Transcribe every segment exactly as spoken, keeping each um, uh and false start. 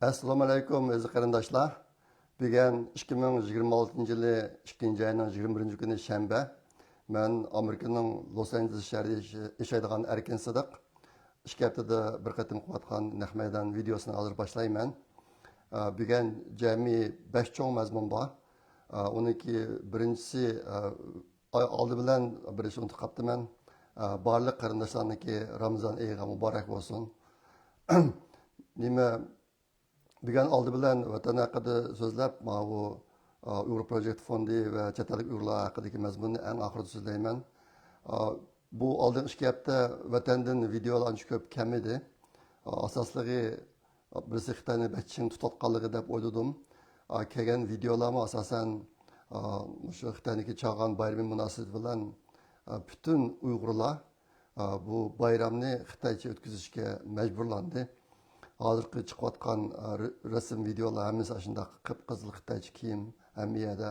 ئەسسالامۇ ئەلەيكۇم، ئەزىز قېرىنداشلار. بۈگۈن ئىككى مىڭ يىگىرمە ئالتىنچى يىلى ئىككىنچى ئاينىڭ يىگىرمە بىرىنچى كۈنى شەنبە. مەن ئامېرىكىنىڭ لوس ئانژېلېس شەھىرىدە ياشا-، ياشايدىغان ئەركىن سىدىق. ئىككى ھەپتىدە بىر قېتىم قىلىۋاتقان نەق مەيدان ۋىدېئوسىنى ھازىر باشلايمەن. ئە، بۈگۈن جەمئىي بەش چوڭ مەزمۇن بار. ئە، ئۇنىڭكى بىرىنچىسى، ئە، ئالدى بىلەن بىرىنچى ئۇنتۇپ قاپتىمەن. ئە، بارلىق قېرىنداشلارنىڭكى رامىزان ئېيىغا مۇبارەك بولسۇن. نېمە، بۈگۈن ئالدى بىلەن ۋەتەن ھەققىدە سۆزلەپ، ماۋۇ، ئا، ئۇيغۇر پروجېكت فوندى ۋە چەت ئەللىك ئۇيغۇرلار ھەققىدىكى مەزمۇننى ئەڭ ئاخىرىدا سۆزلەيمەن. ئا، بۇ ئالدىنقى ئىككى ھەپتە ۋەتەندىن ۋىدېئولار ئانچە كۆپ كەلمىدى. ئا، ئاساسلىقى، بىرسى خىتاينى بەك چىڭ تۇتۇۋاتقانلىقى دەپ ئويلىدىم. ئا، كەلگەن ۋىدېئولارمۇ ئاساسەن، ئا، مۇشۇ خىتاينىڭكى چاغان بايرىمى مۇناسىۋىتى بىلەن، ئا، پۈتۈن ئۇيغۇرلار ئا، بۇ بايرامنى خىتايچە ئۆتكۈزۈشكە مەجبۇرلاندى. ھازىرقى چىقىۋاتقان، ئا، رە-، رەسىم، ۋىدېئولار ھەممىسى ئاشۇنداق قىپقىزىل خىتايچە كىيىم، ھەممە يەردە،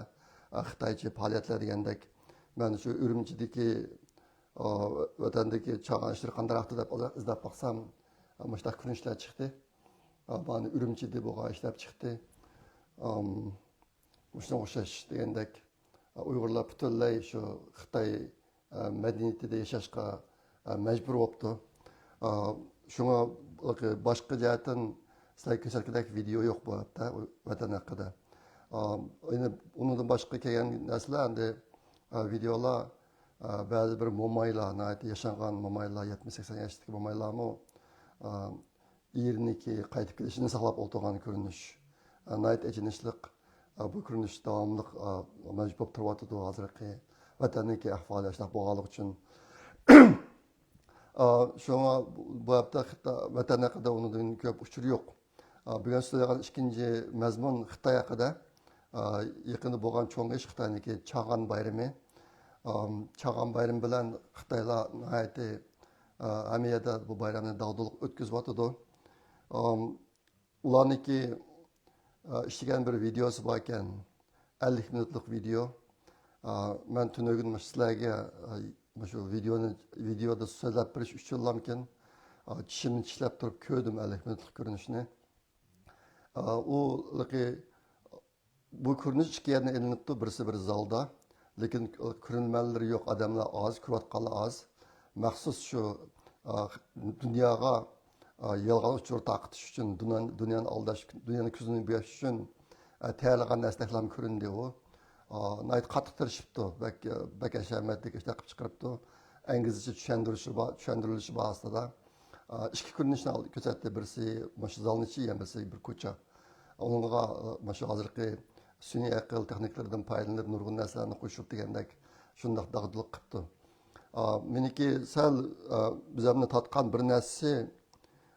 ئا، خىتايچە پائالىيەتلەر دېگەندەك. مەن شۇ ئۈرۈمچىدىكى، ئا، ۋەتەندىكى چاغان ئىشلىرى قانداقراقتۇ دەپ ئازراق ئىزدەپ باقسام، ئا، مۇشۇنداق كۆرۈنۈشلەر چىقتى. ئا، مانا ئۈرۈمچىدە بولغان ئىشلار چىقتى. ئام، مۇشۇنىڭغا ئوخشاش دېگەندەك، ئۇيغۇرلار پۈتۈنلەي شۇ خىتاي، ئە، مەدەنىيىتىدە ياشاشقا، ئە، مەجبۇر بوپتۇ. ئا، شۇڭا باشقا جەھەتتىن سىلەر كۆرسەتكۈدەك ۋىدېئو يوق بۇ ھەپتە ۋەتەن ھەققىدە. ئا، يەنە ئۇنىڭدىن باشقا كەلگەن نەرسىلەر ئەمدى، ئا، ۋىدېئولار، ئا، بەزى بىر مومايلار، ناھايىتى ياشانغان مومايلار، يەتمىش سەكسەن ياشتىكى مومايلارمۇ، ئا، ئېرىنىڭكى قايتىپ كېلىشىنى ساقلاپ ئولتۇرغان كۆرۈنۈش. ئا، ناھايىتى ئېچىنىشلىق. ئا، بۇ كۆرۈنۈش داۋاملىق، ئا، مەۋجۇت بولۇپ تۇرۇۋاتىدۇ ھازىرقى ۋەتەننىڭكى ئەھۋالى شۇنداق بولغانلىقى ئۈچۈن. ئا، شۇڭا بۇ، بۇ ھەپتە خىتا-، ۋەتەن ھەققىدە ئۇنىڭدىن كۆپ ئۇچۇر يوق. ئا، بۈگۈن سۆزلەيدىغان ئىككىنچى مەزمۇن خىتاي ھەققىدە. ئا، يېقىندا بولغان چوڭ ئىش خىتاينىڭكى چاغان بايرىمى. ئام، چاغان بايرىمى بىلەن خىتايلار ناھايىتى، ئا، ھەممە يەردە بۇ بايرامنى داغدۇغىلىق ئۆتكۈزۈۋاتىدۇ. ئام، ئۇلارنىڭكى، ئا، ئىشلىگەن بىر ۋىدېئوسى بار ئىكەن. ئەللىك مىنۇتلۇق ۋىدېئو. ئا، مەن تۈنۈگۈن مۇشۇ سىلەرگە، ئا، مۇشۇ ۋىدېئونى، ۋىدېئودا سۆزلەپ بېرىش ئۈچۈنلامكىن، ئا، چىشىمنى چىشلەپ تۇرۇپ كۆردۈم ئەللىك مىنۇتلۇق كۆرۈنۈشنى. ئا، ئۇ، بۇ كۆرۈنۈش ئىككى يەردىن ئېلىنىپتۇ، بىرسى بىر زالدا، لېكىن كۆرۈرمەنلىرى يوق، ئادەملەر ئاز، كۆرۈۋاتقانلار ئاز. مەخسۇس شۇ، ئا، دۇنياغا، ئا، يالغان ئۇچۇر تارقىتىش ئۈچۈن، دۇنيانى، دۇنيانى ئالداش، دۇنيانىڭ كۆزىنى بوياش ئۈچۈن، ئا، تەييارلىغان نەرسىدەكلا كۆرۈندى ئۇ. ئا، ناھايىتى قاتتىق تىرىشىپتۇ، بەك، بەك ھەشەمەتلىك ئىشلار قىلىپ چىقىرىپتۇ. ئەنگلىزچە چۈشەندۈرۈشى بار، چۈشەندۈرۈلۈشى بار ئاستىدا. ئا، ئىككى كۆرۈنۈشنى كۆرسەتتى، بىرسى مۇشۇ زالنى ئىچى، يەنە بىرسى بىر كوچا. ئۇنىڭغا، ئا، مۇشۇ ھازىرقى سۈنئىي ئەقىل تېخنىكىلىرىدىن پايدىلىنىپ نۇرغۇن نەرسىلەرنى قوشۇپ دېگەندەك شۇنداق داغدۇغىلىق قىپتۇ. ئا، مېنىڭكى سەل، ئا، بىزەرنى تارتقان بىر نەرسىسى،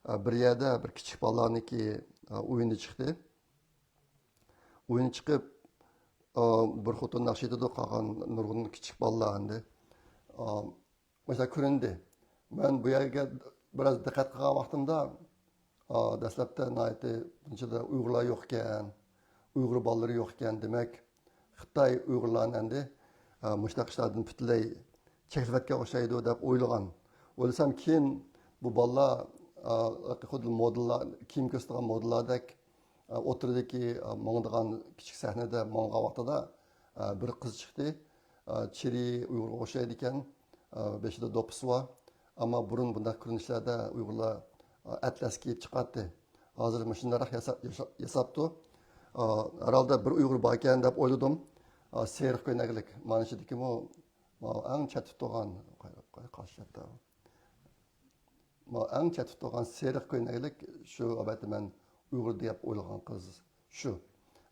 ئا، بىر يەردە بىر كىچىك بالىلارنىڭكى، ئا، ئويۇنى چىقتى. ئويۇنى چىقىپ، ئا، بىر خوتۇن ناخشا ئېيتىدۇ، قالغان نۇرغۇن كىچىك بالىلار ئەمدى. ئا، مۇشۇنداق كۆرۈندى. مەن بۇ يەرگە بىراز دىققەت قىلغان ۋاقتىمدا، ئا، دەسلەپتە ناھايىتى بۇنچىدا ئۇيغۇرلار يوق ئىكەن، ئۇيغۇر بالىلىرى يوق ئىكەن، دېمەك، خىتاي ئۇيغۇرلارنى ئەمدى، ئا، مۇشۇنداق ئىشلاردىن پۈتۈنلەي چەكلىۋەتكەن ئوخشايدۇ دەپ ئويلىغان. ئويلىسام كېيىن بۇ بالىلار، ئا، خۇددى مودېللار، كىيىم كۆرسىتىدىغان مودېللاردەك، ئا، ئوتتۇرىدىكى، ئا، ماڭىدىغان كىچىك سەھنىدە ماڭغان ۋاقتىدا، ئا، بىر قىز چىقتى. ئا، چىرى ئۇيغۇرغا ئوخشايدىكەن. ئا، بېشىدا دوپپىسى بار. ئەمما بۇرۇن بۇنداق كۆرۈنۈشلەردە ئۇيغۇرلار، ئا، ئەتلەس كىيىپ چىقاتتى. ھازىر مۇشۇنداقراق ياسا-، ياسا-، ياساپتۇ. ئا، ھەرھالدا بىر ئۇيغۇر باركەن دەپ ئويلىدىم. ئا، سېرىق كۆينەكلىك. مانا شۇدىكىمۇ، ئا، ئەڭ چەتتە تۇرغان، قاي-، قاي-، قايسى شەھەردە؟ مانا ئەڭ چەتتە تۇرغان سېرىق كۆينەكلىك شۇ، ئەلۋەتتە، مەن ئۇيغۇر دەپ ئويلىغان قىز شۇ.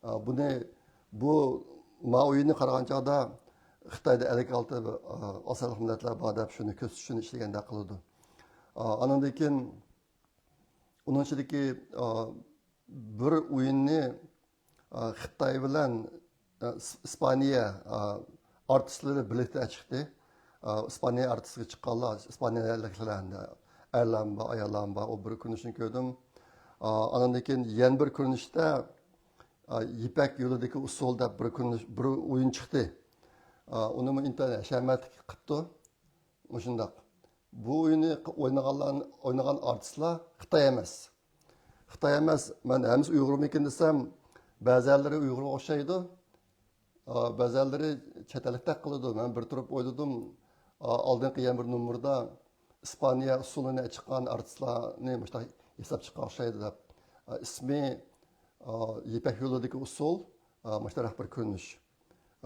ئا، بۇنى، بۇ، ما ئويۇننى قارىغان چاغدا خىتايدا ئەللىك ئالتە، ئا، ئاز سانلىق مىللەتلەر بار دەپ شۇنى كۆرسىتىش ئۈچۈن ئىشلىگەندەك قىلىدۇ. ئا، ئانىڭدىن كېيىن ئۇنىڭ ئىچىدىكى، ئا، بىر ئويۇننى، ئا، خىتاي بىلەن، ئا، ئىس-، ئىسپانىيە، ئا، ئارتىسلىرى بىرلىكتە چىقتى. ئا، ئىسپانىيە ئارتىسىغا چىققانلار، ئىسپانىيەلىكلەر ئەمدى ئەرلەرمۇ بار، ئاياللارمۇ بار. ئۇ بىر كۆرۈنۈشنى كۆردۈم. ئا، ئانىڭدىن كېيىن يەنە بىر كۆرۈنۈشتە، ئا، يىپەك يولىدىكى ئۇسسۇل دەپ بىر كۆرۈنۈش، بىر ئويۇن چىقتى. ئا، ئۇنىمۇ ئىنتايىن ھەشەمەتلىك قىپتۇ. مۇشۇنداق. بۇ ئويۇننى ئوينىغانلار، ئوينىغان ئارتىسلار خىتاي ئەمەس. خىتاي ئەمەس، مەن ھەممىسى ئۇيغۇرمىكىن دېسەم، بەزەنلىرى ئۇيغۇرغا ئوخشايدۇ، ئا، بەزەنلىرى چەت ئەللىكتەك قىلىدۇ. مەن بىر تۇرۇپ ئويلىدىم، ئا، ئالدىنقى يەنە بىر نومۇردا ئىسپانىيە ئۇسسۇلىنى چىققان ئارتىسلارنى مۇشۇنداق ياساپ چىققان ئوخشايدۇ دەپ. ئا، ئىسمى، ئا، يىپەك يولىدىكى ئۇسسۇل، ئا، مۇشۇنداق بىر كۆرۈنۈش.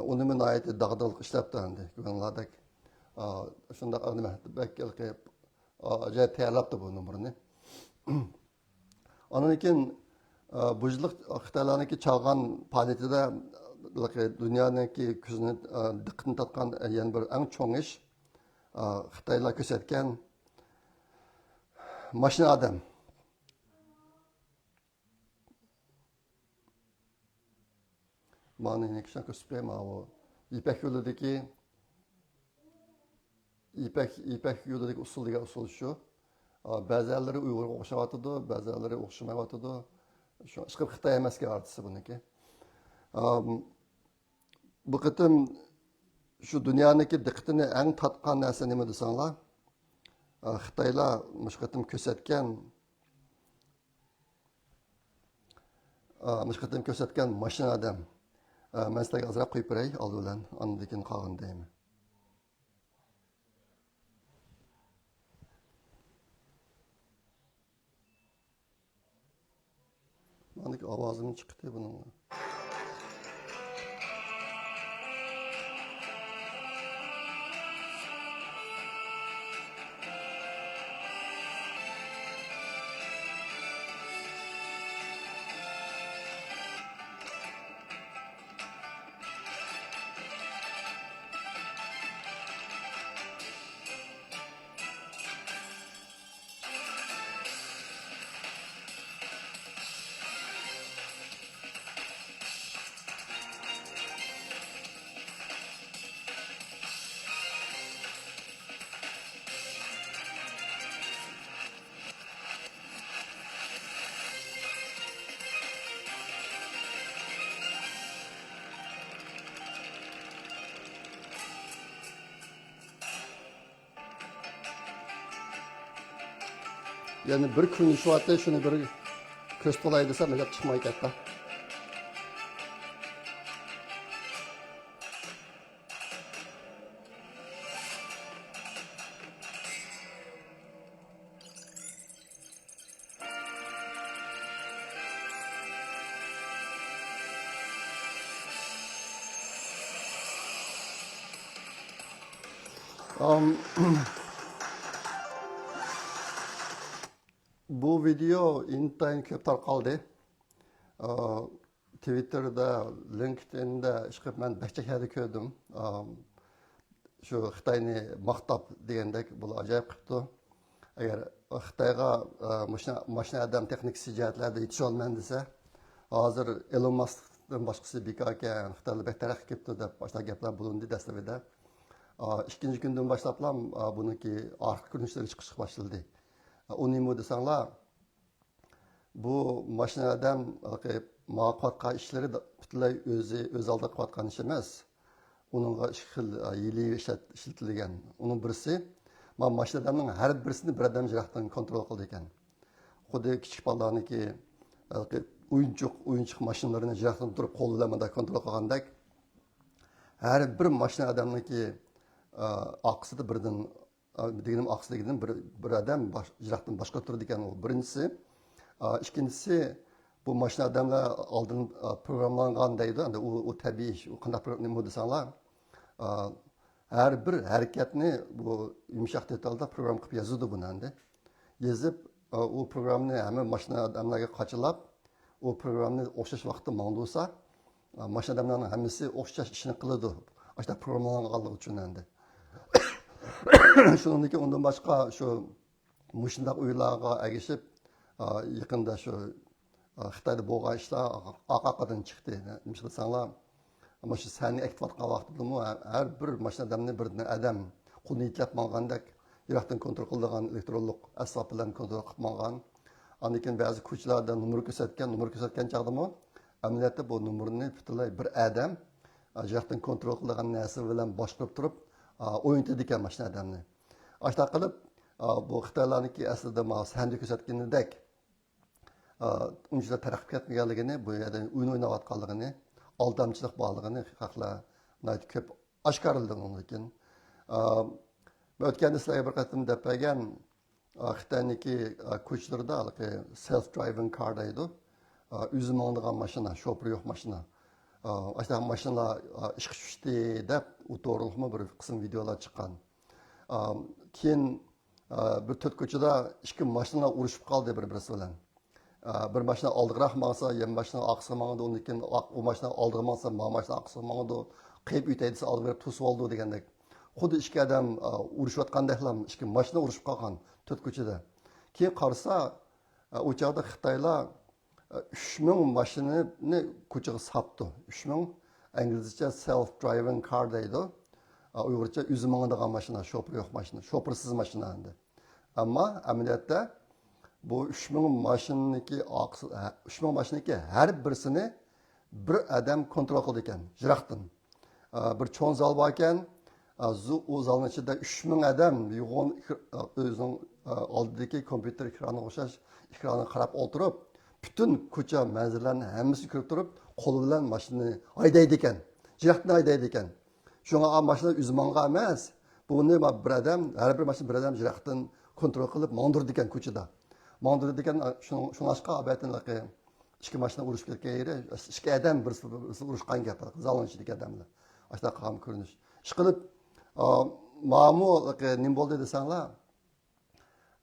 ئۇنىمۇ ناھايىتى داغدۇغىلىق ئىشلەپتۇ ئەمدى، كۆرگەنلەردەك. ئا، شۇنداق نېمە، بەك ھېلىقى، ئا، ئاجايىپ تەييارلاپتۇ بۇ نومۇرنى. ئاندىن كېيىن، ئا، بۇ يىللىق خىتايلارنىڭكى چالغان پائالىيىتىدە، ھېلىقى دۇنيانىڭكى كۆزىنى، ئا، دىققىتىنى تارتقان يەنە بىر ئەڭ چوڭ ئىش، ئا، خىتايلار كۆرسەتكەن ماشىنا ئادەم. مانا يەنە كىشىلەر كۆرسىتىپ بېرەي، ماۋۇ يىپەك يولىدىكى، يىپەك، يىپەك يولىدىكى ئۇسسۇل دېگەن ئۇسسۇل شۇ. ئا، بەزەنلىرى ئۇيغۇرغا ئوخشاۋاتىدۇ، بەزەنلىرى ئوخشىمايۋاتىدۇ. شۇ ئىشقىلىپ خىتاي ئەمەسكەن ئارتىسى بۇنىڭكى. ئام، بۇ قېتىم شۇ دۇنيانىڭكى دىققىتىنى ئەڭ تارتقان نەرسە نېمە دېسەڭلار، ئا، خىتايلار مۇشۇ قېتىم كۆرسەتكەن، ئا، مۇشۇ قېتىم كۆرسەتكەن ماشىنا ئادەم. ئا، مەن سىلەرگە ئازراق قويۇپ بېرەي ئالدى بىلەن، ئاندىن كېيىن قالغىنىنى دەيمەن. ماندىكى ئاۋازىمۇ چىقتى بۇنىڭ. يەنە بىر كۈن ئىشلەۋاتتى، شۇنى بىر كۆرسىتىپ ئالاي دېسەم، ئەجەب چىقماي كەتتى. ئام، بۇ ۋىدېئو ئىنتايىن كۆپ تارقالدى. ئا، تىۋىتتېردا، لىنكېدىندا، ئىشقىلىپ مەن بەك جىق يەردە كۆردۈم. ئا، شۇ خىتاينى ماختاپ دېگەندەك، بۇلار ئاجايىپ قىپتۇ. ئەگەر خىتايغا، ئا، ماشىنا، ماشىنا ئادەم تېخنىكىسى جەھەتلەردە يېتىشەلمەيمەن دېسە، ھازىر ئېلون ماسكتىن باشقىسى بىكاركەن، خىتايلار بەك تەرەققىي قىپتۇ دەپ، ئاشۇنداق گەپلەر بولۇندى دەسلىپىدە. ئا، ئىككىنچى كۈندىن باشلاپلا، ئا، بۇنىڭكى ئارقا كۆرۈنۈشلىرى چىقىشقا باشلىدى. ئا، ئۇ نېمە دېسەڭلار، بۇ ماشىنا ئادەم ھېلىقى ماڭا قىلىۋاتقان ئىشلىرى پۈتۈنلەي ئۆزى، ئۆز ئالدىغا قىلىۋاتقان ئىش ئەمەس. ئۇنىڭغا ئىككى خىل، ئا، ھىيلە ئىشلەت-، ئىشلىتىلگەن. ئۇنىڭ بىرسى، ما-، ماشىنا ئادەمنىڭ ھەر بىرسىنى بىر ئادەم يىراقتىن كونترول قىلىدىكەن. خۇددى كىچىك بالىلارنىڭكى ھېلىقى ئويۇنچۇق، ئويۇنچۇق ماشىنىلىرىنى يىراقتىن تۇرۇپ قول بىلەن مۇنداق كونترول قىلغاندەك، ھەر بىر ماشىنا ئادەمنىڭكى، ئا، ئارقىسىدا بىردىن ئا، دېگىنىم ئارقىسى دېگىنىم بىر، بىر ئادەم باش-، يىراقتىن باشقۇرۇپ تۇرىدىكەن ئۇ. بىرىنچىسى. ئا، ئىككىنچىسى، بۇ ماشىنا ئادەملەر ئالدىن، ئا، پروگراممىلانغان دەيدۇ. ئەمدى ئۇ، ئۇ تەبىئىي ئىش. ئۇ قانداق پرو-، نېمە دېسەڭلار، ئا، ھەر بىر ھەرىكەتنى بۇ يۇمشاق دېتالدا پروگرامما قىلىپ يازىدۇ بۇنى ئەمدى. يېزىپ، ئا، ئۇ پروگراممىنى ھەممە ماشىنا ئادەملەرگە قاچىلاپ، ئۇ پروگراممىنى ئوخشاش ۋاقىتتا ماڭدۇرسا، ماشىنا ئادەملەرنىڭ ھەممىسى ئوخشاش ئىشنى قىلىدۇ. ئاشۇنداق پروگراممىلانغانلىقى ئۈچۈن ئەمدى. شۇنىڭدىن كېيىن ئۇندىن باشقا شۇ مۇشۇنداق ئويلارغا ئەگىشىپ، يېقىندا شۇ خىتايدا بولغان ئىشلار ئارقا-ئارقىدىن چىقتى. نېمىشقا دېسەڭلار، مۇشۇ سەھنىگە ئەكېتىۋاتقان ۋاقتىدىمۇ ھەر بىر ماشىنا ئادەمنى بىردىن ئادەم قولىنى يېتىلەپ ماڭغاندەك يىراقتىن كونترول قىلىدىغان ئېلېكترونلۇق ئەسۋاب بىلەن كونترول قىلىپ ماڭغان. ئاندىن كېيىن بەزى كوچىلاردا نومۇر كۆرسەتكەن، نومۇر كۆرسەتكەن چاغدىمۇ ئەمەلىيەتتە بۇ نومۇرنى پۈتۈنلەي بىر ئادەم، ئا، يىراقتىن كونترول قىلىدىغان نەرسە بىلەن باشقۇرۇپ تۇرۇپ، ئا، ئوينىتىدىكەن ماشىنا ئادەمنى. ئاشۇنداق قىلىپ، ئا، بۇ خىتايلارنىڭكى ئەسلىدە ماۋۇ سەھنىدە كۆرسەتكىنىدەك، ئۇنچىلىك تەرەققىي كەتمىگەنلىكىنى، بۇ يەردە ئويۇن ئويناۋاتقانلىقىنى، ئالدامچىلىق بارلىقىنى خەقلەر ناھايىتى كۆپ ئاشكارىلىدى ئۇنىڭدىن كېيىن. ئۆتكەندە سىلەرگە بىر قېتىم دەپ بەرگەن، خىتاينىڭكى كوچىلىرىدا ھېلىقى سېلف درايۋىڭ كار دەيدۇ. ئۆزى ماڭىدىغان ماشىنا، شوپۇرى يوق ماشىنا. ئاشۇنداق ماشىنىلار ئىشقا چۈشتى دەپ، ئۇ توغرۇلۇقمۇ بىر قىسىم ۋىدېئولار چىققان. كېيىن بىر تۆت كوچىدا ئىككى ماشىنا ئۇرۇشۇپ قالدى بىر-بىرسى بىلەن. بىر ماشىنا ئالدىغىراق ماڭسا، يەنە ماشىنا ئارقىسىغا ماڭىدۇ، ئۇندىن كېيىن ئۇ ماشىنا ئالدىغا ماڭسا، ما ماشىنا ئارقىسىغا ماڭىدۇ، قېيىپ ئۆتەي دېسە، ئالدىغا بېرىپ توسۇۋالىدۇ دېگەندەك. خۇددى ئىككى ئادەم ئۇرۇشۇۋاتقاندەكلا ئىككى ماشىنا ئۇرۇشۇپ قالغان تۆت كوچىدا. كېيىن قارىسا، ئۇ چاغدا خىتايلار ئۈچ مىڭ ماشىنىنى كوچىغا ساپتۇ. ئۈچ مىڭ، ئىنگلىزچە سېلف درايۋىڭ كار دەيدۇ. ئۇيغۇرچە ئۆزى ماڭىدىغان ماشىنا، شوپۇرى يوق ماشىنا، شوپۇرسىز ماشىنا ئەمدى. ئەمما ئەمەلىيەتتە بۇ ئۈچ مىڭ ماشىنىنىڭكى ئارقىسى، ئۈچ مىڭ ماشىنىنىڭكى ھەر بىرسىنى بىر ئادەم كونترول قىلىدىكەن يىراقتىن. بىر چوڭ زال باركەن، ئۇ زالنىڭ ئىچىدە ئۈچ مىڭ ئادەم يوغان ئۆزىنىڭ ئالدىدىكى كومپيۇتېر ئېكرانىغا ئوخشاش ئېكرانغا قاراپ ئولتۇرۇپ، پۈتۈن كوچا مەنزىرىلەرنىڭ ھەممىسىنى كۆرۈپ تۇرۇپ، قولى بىلەن ماشىنىنى ھەيدەيدىكەن. يىراقتىن ھەيدەيدىكەن. شۇڭا ئا ماشىنا ئۆزى ماڭغان ئەمەس. بۇنى ما بىر ئادەم، ھەر بىر ماشىنا بىر ئادەم يىراقتىن كونترول قىلىپ ماڭدۇرىدىكەن كوچىدا. ماڭدۇرىدىكەن، شۇنىڭ، شۇڭلاشقا ئەلۋەتتە ئىككى ماشىنا ئۇرۇشۇپ كەتكەن يېرى، ئىككى ئادەم بىرسى، بىرسى ئۇرۇشقان گەپ، زالنىڭ ئىچىدىكى ئادەملەر. ئاشۇنداق قالغان كۆرۈنۈش. ئىشقىلىپ، ئا، ماڭىمۇ نېمە بولدى دېسەڭلار،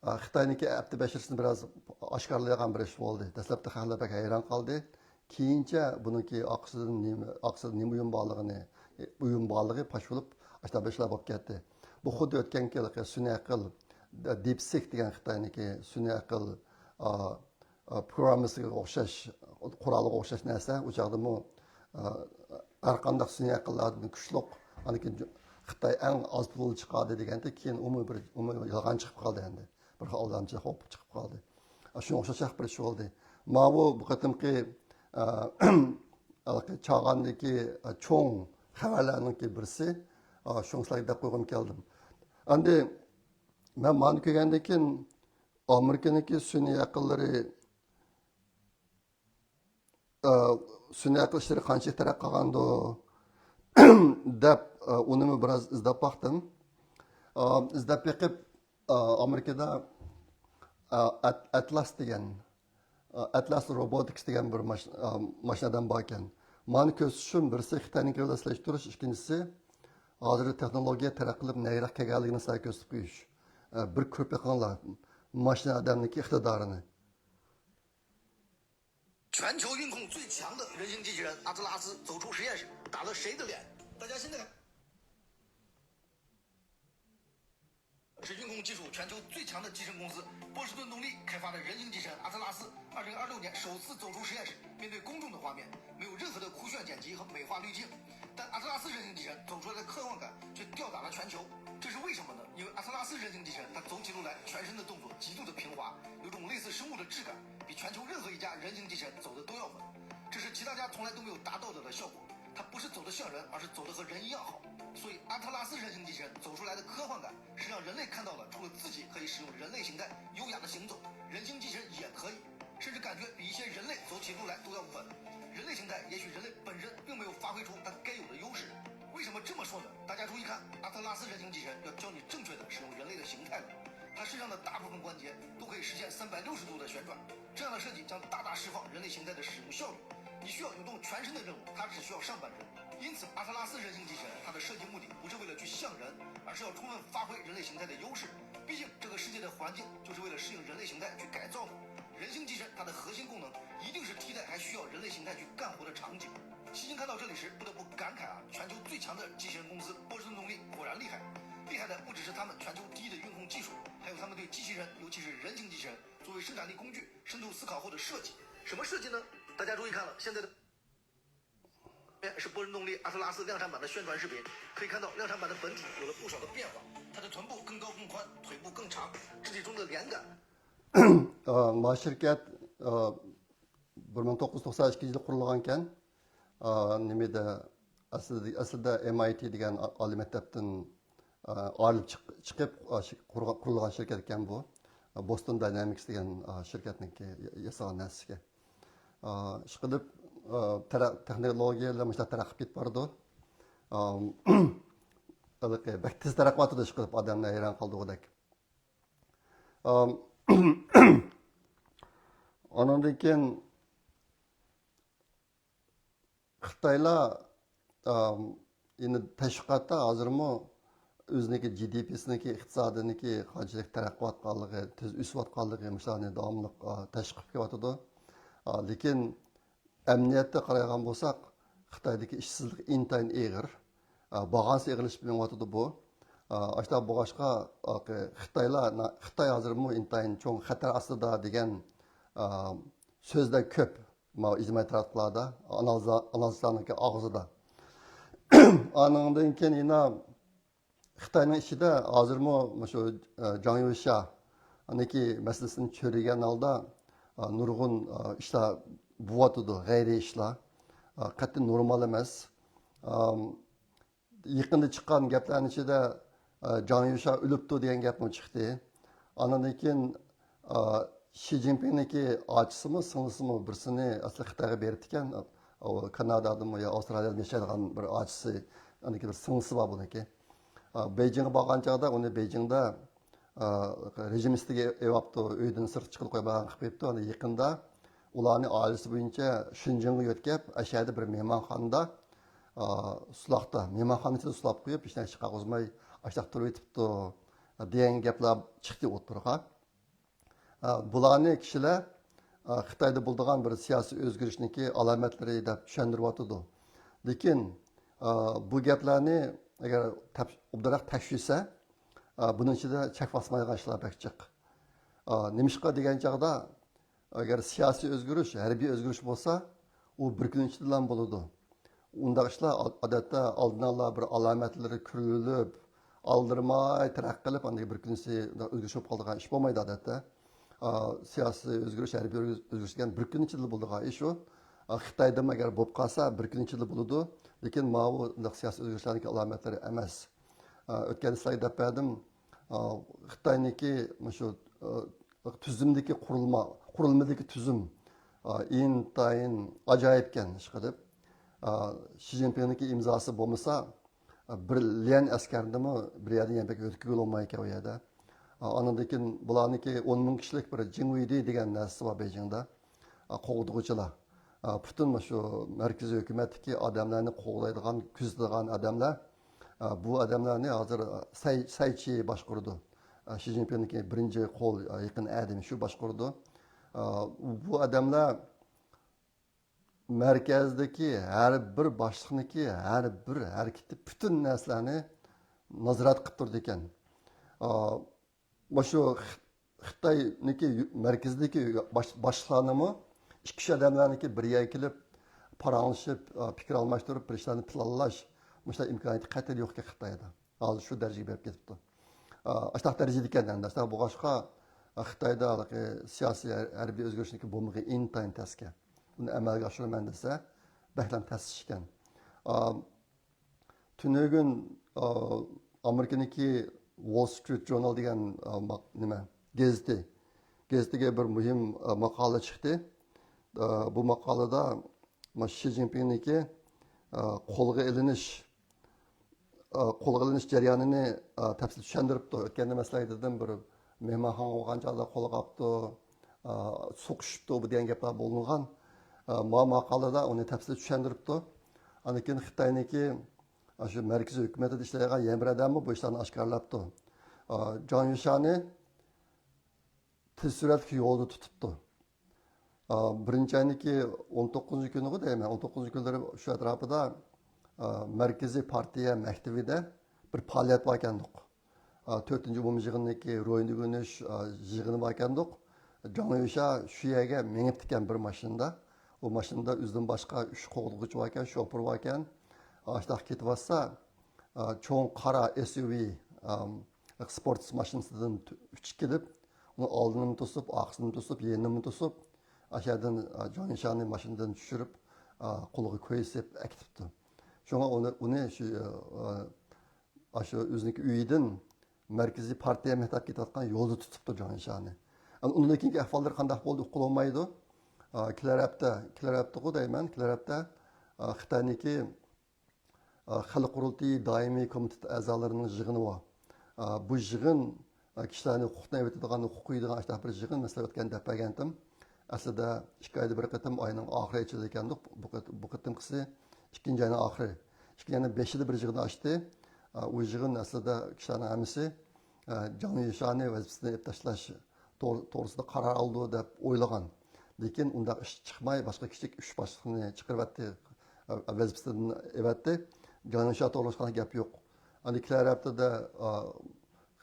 ئا، خىتاينىڭكى ھەپتە بەشىرىسىنى بىراز ئاشكارىلايدىغان بىر ئىش بولدى. دەسلەپتە خەقلەر بەك ھەيران قالدى. كېيىنچە بۇنىڭكى ئارقىسىدىن نېمە، ئارقىسىدا نېمە ئويۇن بارلىقىنى، ئويۇن بارلىقى پاش بولۇپ، ئاشۇنداق بىر ئىشلار بولۇپ كەتتى. بۇ خۇددى ئۆتكەنكى سۈنئىي ئەقىل، دىپسىك دېگەن خىتاينىڭكى سۈنئىي ئەقىل، ئا، ئا، پروگراممىسىغا ئوخشاش، قورالىغا ئوخشاش نەرسە. ئۇ چاغدىمۇ، ئا، ھەر قانداق سۈنئىي ئەقىللاردىن كۈچلۈك، ئاندىن كېيىن خىتاي ئەڭ ئاز پۇلنى چىقاردى دېگەندە، كېيىن ئۇمۇ بىر، ئۇمۇ يالغان چىقىپ قالدى ئەمدى. بىر خىل ئالدامچىلىق بولۇپ چىقىپ قالدى. شۇنىڭغا ئوخشاش بىر ئىش بولدى. ماۋۇ بۇ قېتىمقى، ئا، ھېلىقى چاغاندىكى، ئا، چوڭ خەۋەرلەرنىڭكى بىرسى. ئا، شۇڭا سىلەرگە دەپ قويغۇم كەلدىم. ئەمدى مەن مانى كۆرگەندىن كېيىن، ئامېرىكىنىڭكى سۈنئىي ئەقىللىرى، ئە، سۈنئىي ئەقىل ئىشلىرى قانچىلىك تەرەققىي قىلغاندۇ دەپ، ئە، ئۇنىمۇ بىراز ئىزدەپ باقتىم. ئە، ئىزدەپ بېقىپ، ئە، ئامېرىكىدا، ئە، ئەت-، ئەتلاس دېگەن، ئە، ئەتلاس روبوتىكس دېگەن بىر ماش-، ئە، ماشىنا ئادەم بار ئىكەن. مانا كۆرسىتىشىم بىرسى خىتاينىڭكى بىلەن سېلىشتۇرۇش، ئىككىنچىسى ھازىر تېخنولوگىيە تەرەققىي قىلىپ نەگىراق كەلگەنلىكىنى سىلەرگە كۆرسىتىپ قويۇش. ئە، بىر كۆرۈپ بېقىڭلار ماشىنا ئادەمنىڭكى ئىقتىدارىنى. 全球运控最强的人形机器人阿特拉斯走出实验室，打了谁的脸？大家现在看，是运控技术全球最强的机器人公司波士顿动力开发的人形机器人阿特拉斯，二零二六年首次走出实验室，面对公众的画面，没有任何的酷炫剪辑和美化滤镜，但阿特拉斯人形机器人走出来的科幻感却吊打了全球。这是为什么呢？因为阿特拉斯人形机器人它走起路来全身的动作极度的平滑，有种类似生物的质感，比全球任何一家人形机器人走的都要稳。这是其他家从来都没有达到的的效果。它不是走得像人，而是走得和人一样好。所以阿特拉斯人形机器人走出来的科幻感，是让人类看到了除了自己可以使用人类形态优雅的行走，人形机器人也可以，甚至感觉比一些人类走起路来都要稳。人类形态，也许人类本身并没有发挥出它该有的优势。为什么这么说呢？大家注意看，阿特拉斯人形机器人要教你正确的使用人类的形态了。它身上的大部分关节都可以实现三百六十度的旋转，这样的设计将大大释放人类形态的使用效率。你需要扭动全身的任务，它只需要上半身。因此，阿特拉斯人形机器人它的设计目的不是为了去像人，而是要充分发挥人类形态的优势。毕竟，这个世界的环境就是为了适应人类形态去改造的。人形机器人它的核心功能一定是替代还需要人类形态去干活的场景。西京看到这里时，不得不感慨啊，全球最强的机器人公司波士顿动力果然厉害。厉害的不只是他们全球第一的运控技术，还有他们对机器人，尤其是人形机器人作为生产力工具深度思考后的设计。什么设计呢？大家注意看了，现在的是波士顿动力阿特拉斯量产版的宣传视频，可以看到量产版的本体有了不少的变化，它的臀部更高更宽，腿部更长，肢体中的连感 ئا، ما شىركەت، ئا، بىر مىڭ توققۇز يۈز توقسان ئىككىنچى يىلى قۇرۇلغانكەن. ئا، نېمىدە، ئەسلىدە، ئەسلىدە ئېم ئاي تى دېگەن ئا-، ئالىي مەكتەپتىن، ئا، ئايرىلىپ چىق-، چىقىپ، ئا، شى-، قۇرغا-، قۇرۇلغان شىركەت ئىكەن بۇ. بوستون داينامىكس دېگەن، ئا، شىركەتنىڭكى يا-، ياسىغان نەرسىكەن. ئا، ئىشقىلىپ، ئا، تەرە-، تېخنولوگىيەلەر مۇشۇنداق تەرەققىي قىلىپ بارىدۇ. ئا، ھېلىقى بەك تېز تەرەققىي قىلىۋاتىدۇ، ئىشقىلىپ ئادەمنى ھەيران قالدۇرغۇدەك. ئا، ئانىڭدىن كېيىن خىتايلار، ئام، يەنە تەشۋىقاتتا ھازىرمۇ ئۆزىنىڭكى جى دى پىسىنىڭكى، ئىقتىسادىنىڭكى قانچىلىك تەرەققىي قىلىۋاتقانلىقى، تېز ئۆسۈۋاتقانلىقى، مۇشۇلارنى داۋاملىق، ئا، تەشۋىق قىلىپ كېلىۋاتىدۇ. ئا، لېكىن ئەمەلىيەتتە قارايدىغان بولساق، خىتايدىكى ئىشسىزلىق ئىنتايىن ئېغىر. ئا، بارغانسېرى ئېغىرلىشىپ مېڭىۋاتىدۇ بۇ. ئا، ئاشۇنداق بولغاچقا، خىتايلار، خىتاي ھازىرمۇ ئىنتايىن چوڭ خەتەر ئاستىدا دېگەن، ئا، سۆزلەر كۆپ. ماۋۇ ئىجتىمائىي تاراتقۇلاردا، ئانالىزلارنىڭكى ئاغزىدا. ئانىڭدىن كېيىن يەنە خىتاينىڭ ئىچىدە ھازىرمۇ مۇشۇ، ئە، جاڭ يۈشيا، ئانىكى مەسىلىسىنى چۆرىگەن ھالدا، ئە، نۇرغۇن، ئە، ئىشلار بوۋاتىدۇ، غەيرىي ئىشلار. ئە، قەتئىي نورمال ئەمەس. ئە، يېقىندا چىققان گەپلەرنىڭ ئىچىدە، ئە، جاڭ يۈشيا ئۆلۈپتۇ دېگەن گەپمۇ چىقتى. ئاندىن كېيىن، ئا، شى جىنپىڭنىڭكى ئاچىسىمۇ، سىڭلىسىمۇ بىرسىنى ئەسلى خىتايغا بېرىپتىكەن. ئۇ كانادادىمۇ يا ئاۋسترالىيادىمۇ ياشايدىغان بىر ئاچىسى، ئاندىكى بىر سىڭلىسى بار بۇنىڭكى. ئا، بېيجىڭغا بارغان چاغدا ئۇنى بېيجىڭدا، ئا، رېجىم ئىستىگە ئېلىۋاپتۇ، ئۆيدىن سىرتقا چىققىلى قويمايدىغان قىلىپ قويۇپتۇ. ئاندىن يېقىندا ئۇلارنى ئائىلىسى بويىچە شېنجېڭغا يۆتكەپ، ئەشەدە بىر مېھمانخانىدا، ئا، سۇلاقتا، مېھمانخانا ئىچىدە سۇلاپ قويۇپ، ھېچنەرسە قىلغۇزماي ئاشتاق تۇرۇۋېتىپتۇ، دېگەن گەپلەر چىقتى ئوتتۇرىغا. ئا، بۇلارنى كىشىلەر، ئا، خىتايدا بولىدىغان بىر سىياسىي ئۆزگىرىشنىڭكى ئالامەتلىرى دەپ چۈشەندۈرۈۋاتىدۇ. لېكىن، ئا، بۇ گەپلەرنى ئەگەر تەپ-، ئوبدانراق تەكشۈرسە، ئا، بۇنىڭ ئىچىدە چەك باسمايدىغان ئىشلار بەك جىق. ئا، نېمىشقا دېگەن چاغدا، ئەگەر سىياسىي ئۆزگىرىش، ھەربىي ئۆزگىرىش بولسا، ئۇ بىر كۈن ئىچىدىلا بولىدۇ. ئۇنداق ئىشلار ئال-، ئادەتتە ئالدىن ئالا بىر ئالامەتلىرى كۆرۈلۈپ، ئالدىرىماي تەرەققىي قىلىپ، ئاندىن بىر كۈنسى ئۆزگىرىش بولۇپ قالىدىغان ئىش بولمايدۇ ئادەتتە. ئا، سىياسىي ئۆزگىرىش، ھەربىي ئۆزگىرىش دېگەن بىر كۈن ئىچىدىلا بولىدىغان ئىش ئۇ. ئا، خىتايدىمۇ ئەگەر بولۇپ قالسا، بىر كۈن ئىچىدىلا بولىدۇ. لېكىن ماۋۇ ئۇنداق سىياسىي ئۆزگىرىشلەرنىڭكى ئالامەتلىرى ئەمەس. ئا، ئۆتكەندە سىلەرگە دەپ بەردىم. ئا، خىتاينىڭكى مۇشۇ، ئا، تۈزۈمدىكى قۇرۇلما، قۇرۇلمىدىكى تۈزۈم، ئا، ئىنتايىن ئاجايىپكەن، ئىشقىلىپ. ئا، شى جىنپىڭنىڭكى ئىمزاسى بولمىسا، ئا، بىر ليەن ئەسكەرنىمۇ بىر يەردىن يەنە بىر يەرگە ئۆتكۈزگىلى بولمايدىكەن ئۇ يەردە. ئا، ئاندىن كېيىن بۇلارنىڭكى ئون مىڭ كىشىلىك بىر جىڭ ۋېيدى دېگەن نەرسىسى بار بېيجىڭدا. ئا، قوغدىغۇچىلار. ئا، پۈتۈن مۇشۇ مەركىزىي ھۆكۈمەتتىكى ئادەملەرنى قوغدايدىغان، كۆزىتىدىغان ئادەملەر. ئا، بۇ ئادەملەرنى ھازىر سەي، سەي چى باشقۇرىدۇ. ئا، شى جىنپىڭنىڭكى بىرىنچى قول، ئا، يېقىن ئادىمى شۇ باشقۇرىدۇ. ئا، بۇ ئادەملەر مەركەزدىكى ھەر بىر باشلىقنىڭكى ھەر بىر ھەرىكىتى، پۈتۈن نەرسىلەرنى نازارەت قىلىپ تۇرىدىكەن. ئا، مۇشۇ خىتاينىڭكى مەركىزىدىكى باش-، باشلىقلارنىمۇ ئىككى ئۈچ ئادەملەرنىڭكى بىر يەرگە كېلىپ پاراڭلىشىپ، پىكىر ئالماشتۇرۇپ، بىر ئىشلارنى پىلانلاش، مۇشۇنداق ئىمكانىيىتى قەتئىي يوق ئىكەن خىتايدا. ھازىر شۇ دەرىجىگە بېرىپ كېتىپتۇ. ئاشتاق دەرىجىدە ئىكەن ئەمدى. ئاشتاق بولغاچقا، خىتايدا ھېلىقى سىياسىي ھەربىي ئۆزگىرىشنىڭكى بولمىقى ئىنتايىن تەسكەن. ئۇنى ئەمەلگە ئاشۇرىمەن دېسە، بەكلا تەس ئىش ئىكەن. تۈنۈگۈن، ئا، ئامېرىكىنىڭكى ۋول سترىت ژۇرنال دېگەن، ئا، ماق-، نېمە، گېزىتى. گېزىتىگە بىر مۇھىم، ئا، ماقالە چىقتى. ئا، بۇ ماقالىدا، ما، شى جىنپىڭنىڭكى، ئا، قولغا ئېلىنىش، ئا، قولغا ئېلىنىش جەريانىنى، ئا، تەپسىلىي چۈشەندۈرۈپتۇ. ئۆتكەندە مەن سىلەرگە دېدىم، بىر مېھمانخانىغا بارغان چاغدا قولىغا ئاپتۇ، ئا، سوقۇشۇپتۇ، بۇ دېگەن گەپلەر بولۇنغان. ئا، ما ماقالىدا ئۇنى تەپسىلىي چۈشەندۈرۈپتۇ. ئاندىن كېيىن خىتاينىڭكى، ئا، شۇ مەركىزىي ھۆكۈمەتتە ئىشلەيدىغان يەنە بىر ئادەممۇ بۇ ئىشلارنى ئاشكارىلاپتۇ. ئا، جاڭ يۈشيانى تېز سۈرئەتلىك يولدا تۇتۇپتۇ. ئا، بىرىنچى ئاينىڭكى ئون توققۇزىنچى كۈنىغۇ دەيمەن، ئون توققۇزىنچى كۈنلىرى شۇ ئەتراپىدا، ئا، مەركىزىي پارتىيە مەكتىۋىدە بىر پائالىيەت باركەندۇق. ئا، تۆتىنچى ئومۇم يىغىنىدىكى روھىنى ئۆگىنىش، ئا، يىغىنى باركەندۇق. جاڭ يۈشيا شۇ يەرگە مېڭىپتىكەن بىر ماشىنىدا. ئۇ ماشىنىدا ئۆزىدىن باشقا ئۈچ قوغدىغۇچى باركەن، شوپۇر باركەن. ئاشتاق كېتىۋاتسا، ئا، چوڭ قارا ئېس يۇ ۋى، ئام، سپورتس ماشىنىسىدىن تۈ-، ئۈچ كېلىپ، ئۇنى ئالدىنىمۇ توسۇپ، ئارقىسىنىمۇ توسۇپ، يېنىنىمۇ توسۇپ، ئاشۇ يەردىن، ئا، جاڭ يۈشيانى ماشىنىدىن چۈشۈرۈپ، ئا، قولىغا كويزا سېلىپ ئەكېتىپتۇ. شۇڭا ئۇنى، ئۇنى شۇ، ئا، ئاشۇ ئۆزىنىڭكى ئۆيىدىن مەركىزىي پارتىيە مەكتەپكە كېتىۋاتقان يولدا تۇتۇپتۇ جاڭ يۈشيانى. ئۇنىڭدىن كېيىنكى ئەھۋاللىرى قانداق بولدى، ئۇققىلى بولمايدۇ. ئا، كېلەر ھەپتە، كېلەر ھەپتىغۇ دەيمەن، كېلەر ھەپتە، ئا، خىتاينىڭكى، ئا، خەلق قۇرۇلتىيى دائىمىي كومىتېت ئەزالىرىنىڭ يىغىنى بار. ئا، بۇ يىغىن، ئا، كىشىلەرنى ھوقۇقنى ئېۋىتىدىغان، ھوقۇق قويىدىغان ئاشۇنداق بىر يىغىن، مەسىلەن، ئۆتكەن دەپ بەرگەنتىم. ئەسلىدە ئىككى ئايدا بىر قېتىم ئاينىڭ ئاخىرى ئېچىلىدىكەندۇق. بۇ قېت-، بۇ قېتىمقىسى ئىككىنچى ئاينىڭ ئاخىرى. ئىككىنچى ئاينىڭ بېشىدا بىر يىغىن ئاچتى. ئا، ئۇ يىغىن ئەسلىدە كىشىلەرنىڭ ھەممىسى، ئا، جاڭ يۈشانى ۋەزىپىسىدىن ئېلىپ تاشلاش توغ-، توغرىسىدا قارار ئالىدۇ دەپ ئويلىغان. لېكىن ئۇنداق ئىش چىقماي، باشقا كىچىك ئۈچ باشلىقنى چىقىرىۋەتتى، ۋەزىپىسىدىن ئېۋەتتى. جاڭ يۈشا توغرىلاشقان گەپ يوق. ئەمدى كېلەر ھەپتىدە، ئا،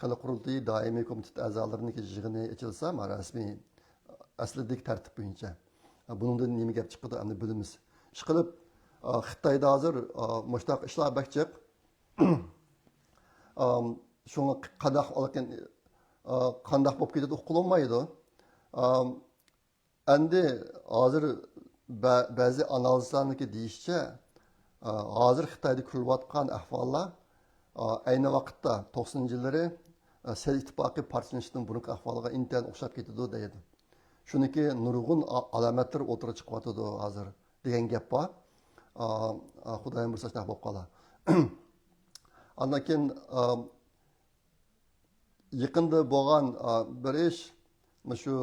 خەلق قۇرۇلتىيى دائىمىي كومىتېت ئەزالىرىنىڭكى يىغىنى ئېچىلسا، ما، رەسمىي، ئەسلىدىكى تەرتىپ بويىچە. بۇنىڭدىن نېمە گەپ چىقىدۇ، ئەمدى بىلىمىز. ئىشقىلىپ، ئا، خىتايدا ھازىر، ئا، مۇشتاق ئىشلار بەك جىق. ئام، شۇڭا قانداق، قانداق بولۇپ كېتىدۇ، ئۇقۇلمايدۇ. ئام، ئەمدى ھازىر بە-، بەزى ئانالىزلارنىڭكى دېيىشىچە، ئا، ھازىر خىتايدا كۆرۈلۈۋاتقان ئەھۋاللار، ئا، ئەينى ۋاقىتتا توقسىنىنچى يىللىرى، ئا، سوۋېت ئىتتىپاقى پارچىلىنىشتىن بۇرۇنقى ئەھۋالغا ئىنتايىن ئوخشاپ كېتىدۇ دەيدۇ. شۇنىڭكى نۇرغۇن ئا-، ئالامەتلىرى ئوتتۇرىغا چىقىۋاتىدۇ ھازىر دېگەن گەپ بار. ئا، ئا، خۇدايىم بۇيرۇسا شۇنداق بولۇپ قالار. ئاندىن كېيىن، ئا، يېقىندا بولغان، ئا، بىر ئىش، مۇشۇ،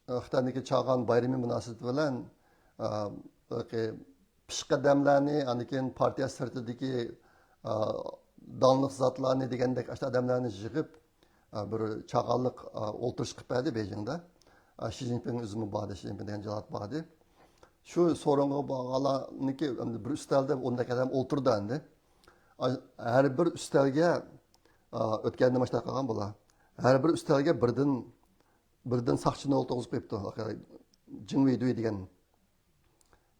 ئا، خىتاينىڭكى چاغان بايرىمى مۇناسىۋىتى بىلەن، ئا، پېشقەدەملەرنى، ئاندىن كېيىن پارتىيە سىرتىدىكى، ئا، داڭلىق زاتلارنى دېگەندەك ئاشۇ ئادەملەرنى يىغىپ، ئا، بىر چاغانلىق، ئا، ئولتۇرۇش قىلىپ بەردى بېيجىڭدا. ئا، شى جىنپىڭ ئۆزىمۇ باردى، شى جىنپىڭ دېگەن جالات باردى. شۇ سورۇنغا بارغانلارنىڭكى ئەمدى بىر ئۈستەلدە ئون ئادەم ئولتۇردى ئەمدى. ئا، ھەر بىر ئۈستەلگە، ئا، ئۆتكەندە مۇشۇنداق قىلغان بۇلار. ھەر بىر ئۈستەلگە بىردىن، بىردىن ساقچىنى ئولتۇرغۇزۇپ قويۇپتۇ. جىڭ ۋېيدۇي دېگەن.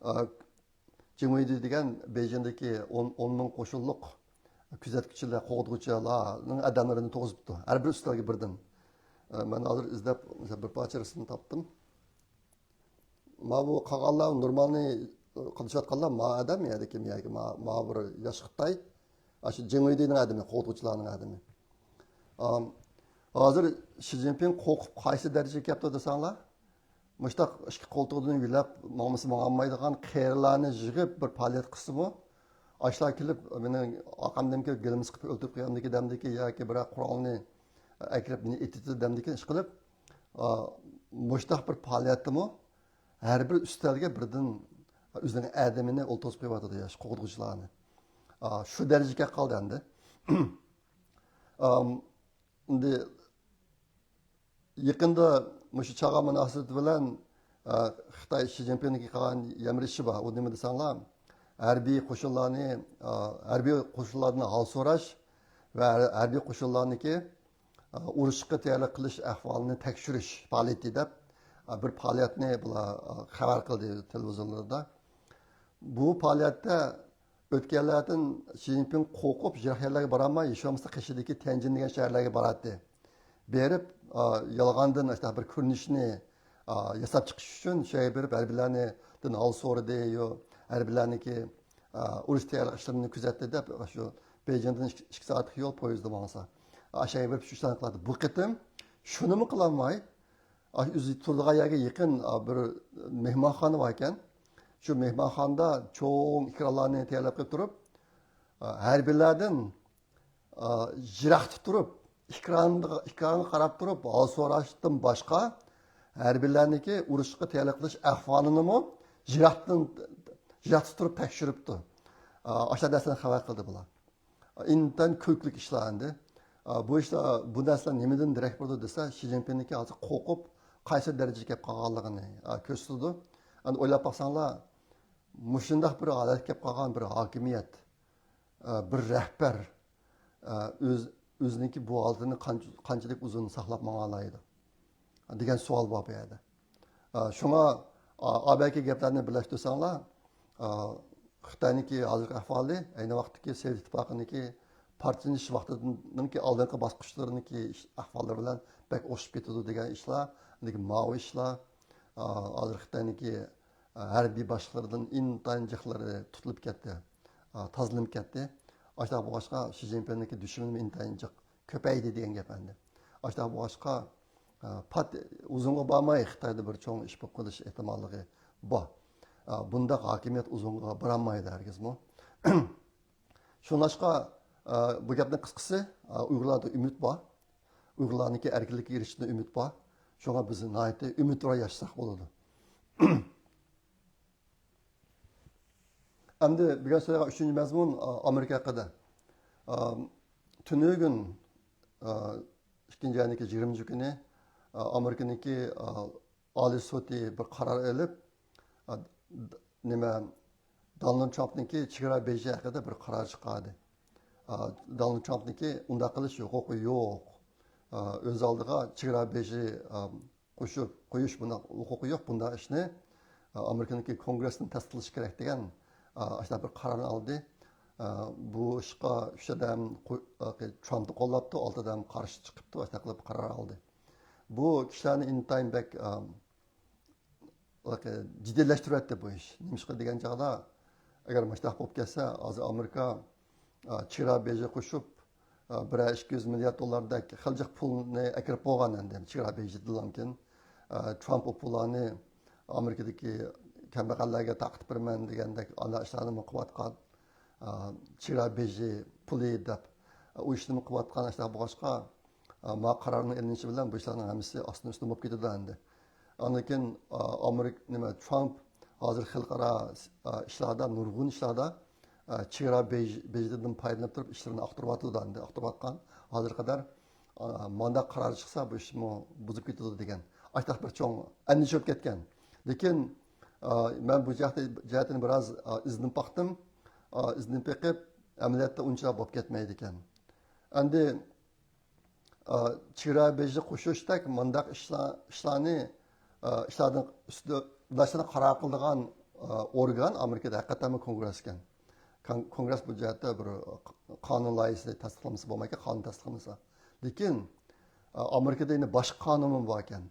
ئا، جىڭ ۋېيدۇي دېگەن بېيجىڭدىكى ئون، ئون مىڭ قوشۇنلۇق كۆزەتكۈچىلەر، قوغدىغۇچىلارنىڭ ئادەملىرىنى تۇرغۇزۇپتۇ. ھەر بىر ئۈستەلگە بىردىن. ئا، مەن ھازىر ئىزدەپ، مەسىلەن، بىر پارچە رەسىمنى تاپتىم. ما بۇ قالغانلار نورمالنى قىلىشىۋاتقانلار ما ئادەم يەدىكى ياكى ما، ما بىر ياش خىتاي. ئاشۇ جىڭ ۋېيدۇينىڭ ئادىمى، قوغدىغۇچىلارنىڭ ئادىمى. ئام، ھازىر شى جىنپىڭ قورقۇپ قايسى دەرىجىگە كەپتۇ دېسەڭلار، مۇشتاق ئىككى قولتۇقىدىن يۆلەپ ماڭمىسا ماڭالمايدىغان قېرىلارنى يىغىپ بىر پائالىيەت قىلسىمۇ، ئاشۇلار كېلىپ مېنىڭ ئاقامدىمكى گىلىمنى سىقىپ ئۆلتۈرۈپ قويامدىكى دەمدىكى ياكى بىرەر قورالنى ئەكىرىپ مېنى ئېتىتىدۇ دەمدىكى ئىش قىلىپ، ئا، مۇشتاق بىر پائالىيەتتىمۇ ھەر بىر ئۈستەلگە بىردىن ئۆزىنىڭ ئادىمىنى ئولتۇرغۇزۇپ قويۇۋاتىدۇ، ياش قوغدىغۇچىلارنى. ئا، شۇ دەرىجىگە كەپ قالدى ئەمدى. ئام، ئەمدى يېقىندا مۇشۇ چاغان مۇناسىۋىتى بىلەن، ئا، خىتاي شى جىنپىڭنىڭكى قىلغان يامرىشى بار. ئۇ نېمە دېسەڭلار، ھەربىي قوشۇنلارنى، ئا، ھەربىي قوشۇنلاردىن ھال سوراش ۋە ھەربىي قوشۇنلارنىڭكى، ئا، ئۇرۇشقا تەييارلىق قىلىش ئەھۋالىنى تەكشۈرۈش پائالىيىتى دەپ، ئا، بىر پائالىيەتنى بۇلار، ئا، خەۋەر قىلدى تېلېۋىزورلىرىدا. بۇ پائالىيەتتە ئۆتكەنلەردىن شى جىنپىڭ قورقۇپ، يىراق يەرلەرگە بارالماي، ھېچ بولمىسا قېشىدىكى تيەنجىن دېگەن شەھەرلەرگە باراتتى. بېرىپ، ئا، يالغاندىن ئاشۇنداق بىر كۆرۈنۈشنى، ئا، ياساپ چىقىش ئۈچۈن شۇ يەرگە بېرىپ، ھەربىيلەرنىڭدىن ھال سورىدى، يو، ھەربىيلەرنىڭكى، ئا، ئۇرۇش تەييارلىق ئىشلىرىنى كۆزەتتى دەپ، شۇ بېيجىڭدىن ئىككى، ئىككى سائەتلىك يول پويىزدا ماڭسا. ئاشۇ يەرگە بېرىپ شۇ ئىشلارنى قىلاتتى. بۇ قېتىم شۇنىمۇ قىلالماي، ئاشۇ ئۆزى تۇرىدىغان يەرگە يېقىن، ئا، بىر مېھمانخانا بار ئىكەن. شۇ مېھمانخانىدا چوڭ ئېكرانلارنى تەييارلاپ قويۇپ تۇرۇپ، ئا، ھەربىيلەردىن، ئا، يىراقتا تۇرۇپ، ئېكرانغا، ئېكرانغا قاراپ تۇرۇپ ھال سوراشتىن باشقا، ھەربىيلەرنىڭكى ئۇرۇشقا تەييارلىق قىلىش ئەھۋالىنىمۇ يىراقتىن، يىراقتا تۇرۇپ تەكشۈرۈپتۇ. ئا، ئاشۇنداق نەرسىلەرنى خەۋەر قىلدى بۇلار. ئىنتايىن كۈلكىلىك ئىشلار ئەمدى. ئا، بۇ ئىشلار، بۇ نەرسىلەر نېمىدىن دېرەك بېرىدۇ دېسە، شى جىنپىڭنىڭكى ھازىر قورقۇپ، قايسى دەرىجىگە كەپ قالغانلىقىنى، ئا، كۆرسىتىدۇ. ئەمدى ئويلاپ باقساڭلار، مۇشۇنداق بىر ھالەتكە كەپ قالغان بىر ھاكىمىيەت، ئا، بىر رەھبەر، ئا، ئۆز، ئۆزىنىڭكى بۇ ھالىتىنى قانچە-، قانچىلىك ئۇزۇن ساقلاپ ماڭالايدۇ؟ دېگەن سوئال بار بۇ يەردە. ئا، شۇڭا، ئا، ئابەكى گەپلەرنى بىرلەشتۈرسەڭلار، ئا، خىتاينىڭكى ھازىرقى ئەھۋالى، ئەينى ۋاقىتتىكى سوۋېت ئىتتىپاقىنىڭكى پارچىلىنىش ۋاقتىنىڭكى ئالدىنقى باسقۇچلىرىنىڭكى ئىش، ئەھۋاللىرى بىلەن بەك ئوخشىشىپ كېتىدۇ دېگەن ئىشلار، لېكىن ماۋۇ ئىشلار، ئا، ھازىر خىتاينىڭكى، ئا، ھەربىي باشلىقلىرىدىن ئىنتايىن جىقلىرى تۇتۇلۇپ كەتتى، ئا، تازىلىنىپ كەتتى. ئاشۇنداق بولغاچقا، شى جىنپىڭنىڭكى دۈشمىنىمۇ ئىنتايىن جىق كۆپەيدى دېگەن گەپ ئەمدى. ئاشۇنداق بولغاچقا، ئە، پات ئۇزۇنغا بارماي خىتايدا بىر چوڭ ئىش بولۇپ قېلىش ئېھتىماللىقى بار. ئە، بۇنداق ھاكىمىيەت ئۇزۇنغا بارالمايدۇ ھەرگىزمۇ. شۇڭلاشقا، ئە، بۇ گەپنىڭ قىسقىسى، ئە، ئۇيغۇرلاردا ئۈمىد بار. ئۇيغۇرلارنىڭكى ئەركىنلىككە ئېرىشىشىدە ئۈمىد بار. شۇڭا بىز ناھايىتى ئۈمىدۋار ياشىساق بولىدۇ. ئەمدى بۈگۈن سۆزلەيدىغان ئۈچىنچى مەزمۇن، ئا، ئامېرىكا ھەققىدە. ئا، تۈنۈگۈن، ئا، ئىككىنچى ئاينىڭكى يىگىرمىنچى كۈنى، ئا، ئامېرىكىنىڭكى، ئا، ئالىي سوتى بىر قارار ئېلىپ، ئا، د-، نېمە، دونالد ترامپنىڭكى چېگرا بېجى ھەققىدە بىر قارار چىقاردى. ئا، دونالد ترامپنىڭكى ئۇنداق قىلىش ھوقۇقى يوق. ئا، ئۆز ئالدىغا چېگرا بېجى، ئا، قوشۇپ قويۇش بۇنداق ھوقۇقى يوق، بۇنداق ئىشنى، ئا، ئامېرىكىنىڭكى كونگرېسىنى تەستىقلاش كېرەك دېگەن، ئا، ئاشۇنداق بىر قارارنى ئالدى. ئا، بۇ ئىشقا ئۈچ ئادەم قو-، ئا، ترامپنى قوللاپتۇ، ئالتە ئادەم قارشى چىقىپتۇ، ئاشۇنداق قىلىپ قارار ئالدى. بۇ كىشىلەرنى ئىنتايىن بەك، ئا، جىددىيلەشتۈرۈۋەتتى بۇ ئىش. نېمىشقا دېگەن چاغدا، ئەگەر مۇشۇنداق بولۇپ كەتسە، ھازىر ئامېرىكا، ئا، چېگرا بېجى قوشۇپ، ئا، بىرەر ئىككى يۈز مىليارد دوللاردەك خېلى جىق پۇلنى ئەكىرىپ بولغان ئەمدى چېگرا بېجىدىن كېيىن. ئا، ترامپ ئۇ پۇللارنى ئامېرىكىتىكى كەمبەغەللەرگە تارقىتىپ بېرىمەن دېگەندەك ئانا ئىشلارنىمۇ قىلىۋاتقان، ئا، چېگرا بېجى پۇلى دەپ، ئا، ئۇ ئىشنىمۇ قىلىۋاتقان ئاشۇنداق بولغاچقا، ئا، ما قارارنىڭ ئېلىنىشى بىلەن بۇ ئىشلارنىڭ ھەممىسى ئاستىن ئۈستۈن بولۇپ كېتىدۇ ئەمدى. ئاندىن كېيىن، ئا، ئامېرىكا، نېمە، ترامپ ھازىر خەلقئارا، ئا، ئىشلاردا، نۇرغۇن ئىشلاردا، ئا، چېگرا بېج-، بېجىدىن پايدىلىنىپ تۇرۇپ ئىشلىرىنى ئاختۇرۇۋاتىدۇ ئەمدى، ئاختۇرۇۋاتقان. ھازىرغا قەدەر، ئا، مانداق قارار چىقسا بۇ ئىشمۇ بۇزۇپ كېتىدۇ دېگەن ئاشۇنداق بىر چوڭ ئەندىشە بولۇپ كەتكەن. لېكىن، ئا، مەن بۇ جەھەتتە، جەھەتتىن بىراز، ئا، ئىزدىنىپ باقتىم. ئا، ئىزدىنىپ بېقىپ، ئەمەلىيەتتە ئۇنچىلىك بولۇپ كەتمەيدىكەن. ئەمدى، ئا، چېگرا بېجى قوشۇشتەك مۇنداق ئىشلار، ئىشلارنى، ئا، ئىشلاردىن ئۈستىدە، بۇنداق ئىشلارنى قارار قىلىدىغان، ئا، ئورگان ئامېرىكىدا ھەقىقەتەنمۇ كونگرېسكەن. كون-، كونگرېس بۇ جەھەتتە بىر قانۇن لايىھىسىنى تەستىقلىمىسا بولمايدىكەن، قانۇن تەستىقلىمىسا. لېكىن، ئا، ئامېرىكىدا يەنە باشقا قانۇنمۇ باركەن.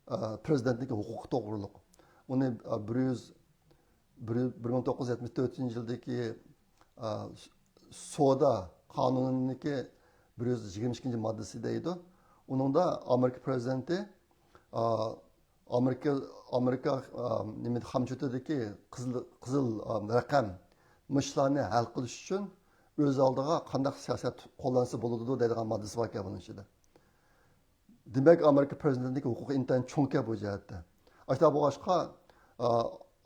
ئا، پىرېزىدېنتنىڭكى ھوقۇقى توغرۇلۇق. ئۇنى، ئا، بىر يۈز بىر، بىر مىڭ توققۇز يۈز يەتمىش تۆتىنچى يىلدىكى، ئا، سودا قانۇنىنىڭكى بىر يۈز يىگىرمە ئىككىنچى ماددىسى دەيدۇ. ئۇنىڭدا ئامېرىكا پىرېزىدېنتى، ئا، ئامېرىكا، ئامېرىكا، ئا، نېمە، خامچوتىدىكى قىزىل، قىزىل، ئا، رەقەم مۇشۇلارنى ھەل قىلىش ئۈچۈن ئۆز ئالدىغا قانداق سىياسەت قوللانسا بولىدۇ دەيدىغان ماددىسى باركەن بۇنىڭ ئىچىدە. دېمەك، ئامېرىكا پىرېزىدېنتىنىڭكى ھوقۇقى ئىنتايىن چوڭكەن بۇ جەھەتتە. ئاشۇنداق بولغاچقا، ئا،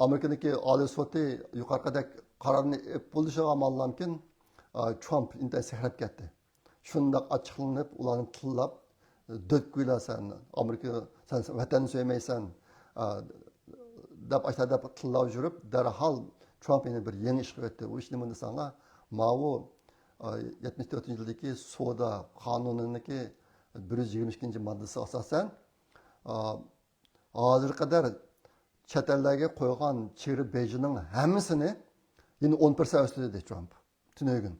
ئامېرىكىنىڭكى ئالىي سوتى يۇقىرىقىدەك قارارنى ئېلىپ بولۇشىغا ئاماللامكىن، ئا، ترامپ ئىنتايىن سەكرەپ كەتتى. شۇنداق ئاچچىقلىنىپ، ئۇلارنى تىللاپ، «دۆتكۈيلا سەن، ئامېرىكا، سەن ۋەتەننى سۆيمەيسەن»، ئا، دەپ، ئاشۇنداق دەپ تىللاپ يۈرۈپ، دەرھال ترامپ يەنە بىر يېڭى ئىش قىلىۋەتتى. ئۇ ئىش نېمە دېسەڭلار، ماۋۇ، ئا، يەتمىش تۆتىنچى يىلدىكى سودا قانۇنىنىڭكى بىر يۈز يىگىرمە ئىككىنچى ماددىسى ئاساسەن، ئا، ھازىرغا قەدەر چەت ئەللەرگە قويغان چېگرا بېجىنىڭ ھەممىسىنى يەنە ئون پىرسەنت ئۆستۈردى، دېدى ترامپ تۈنۈگۈن.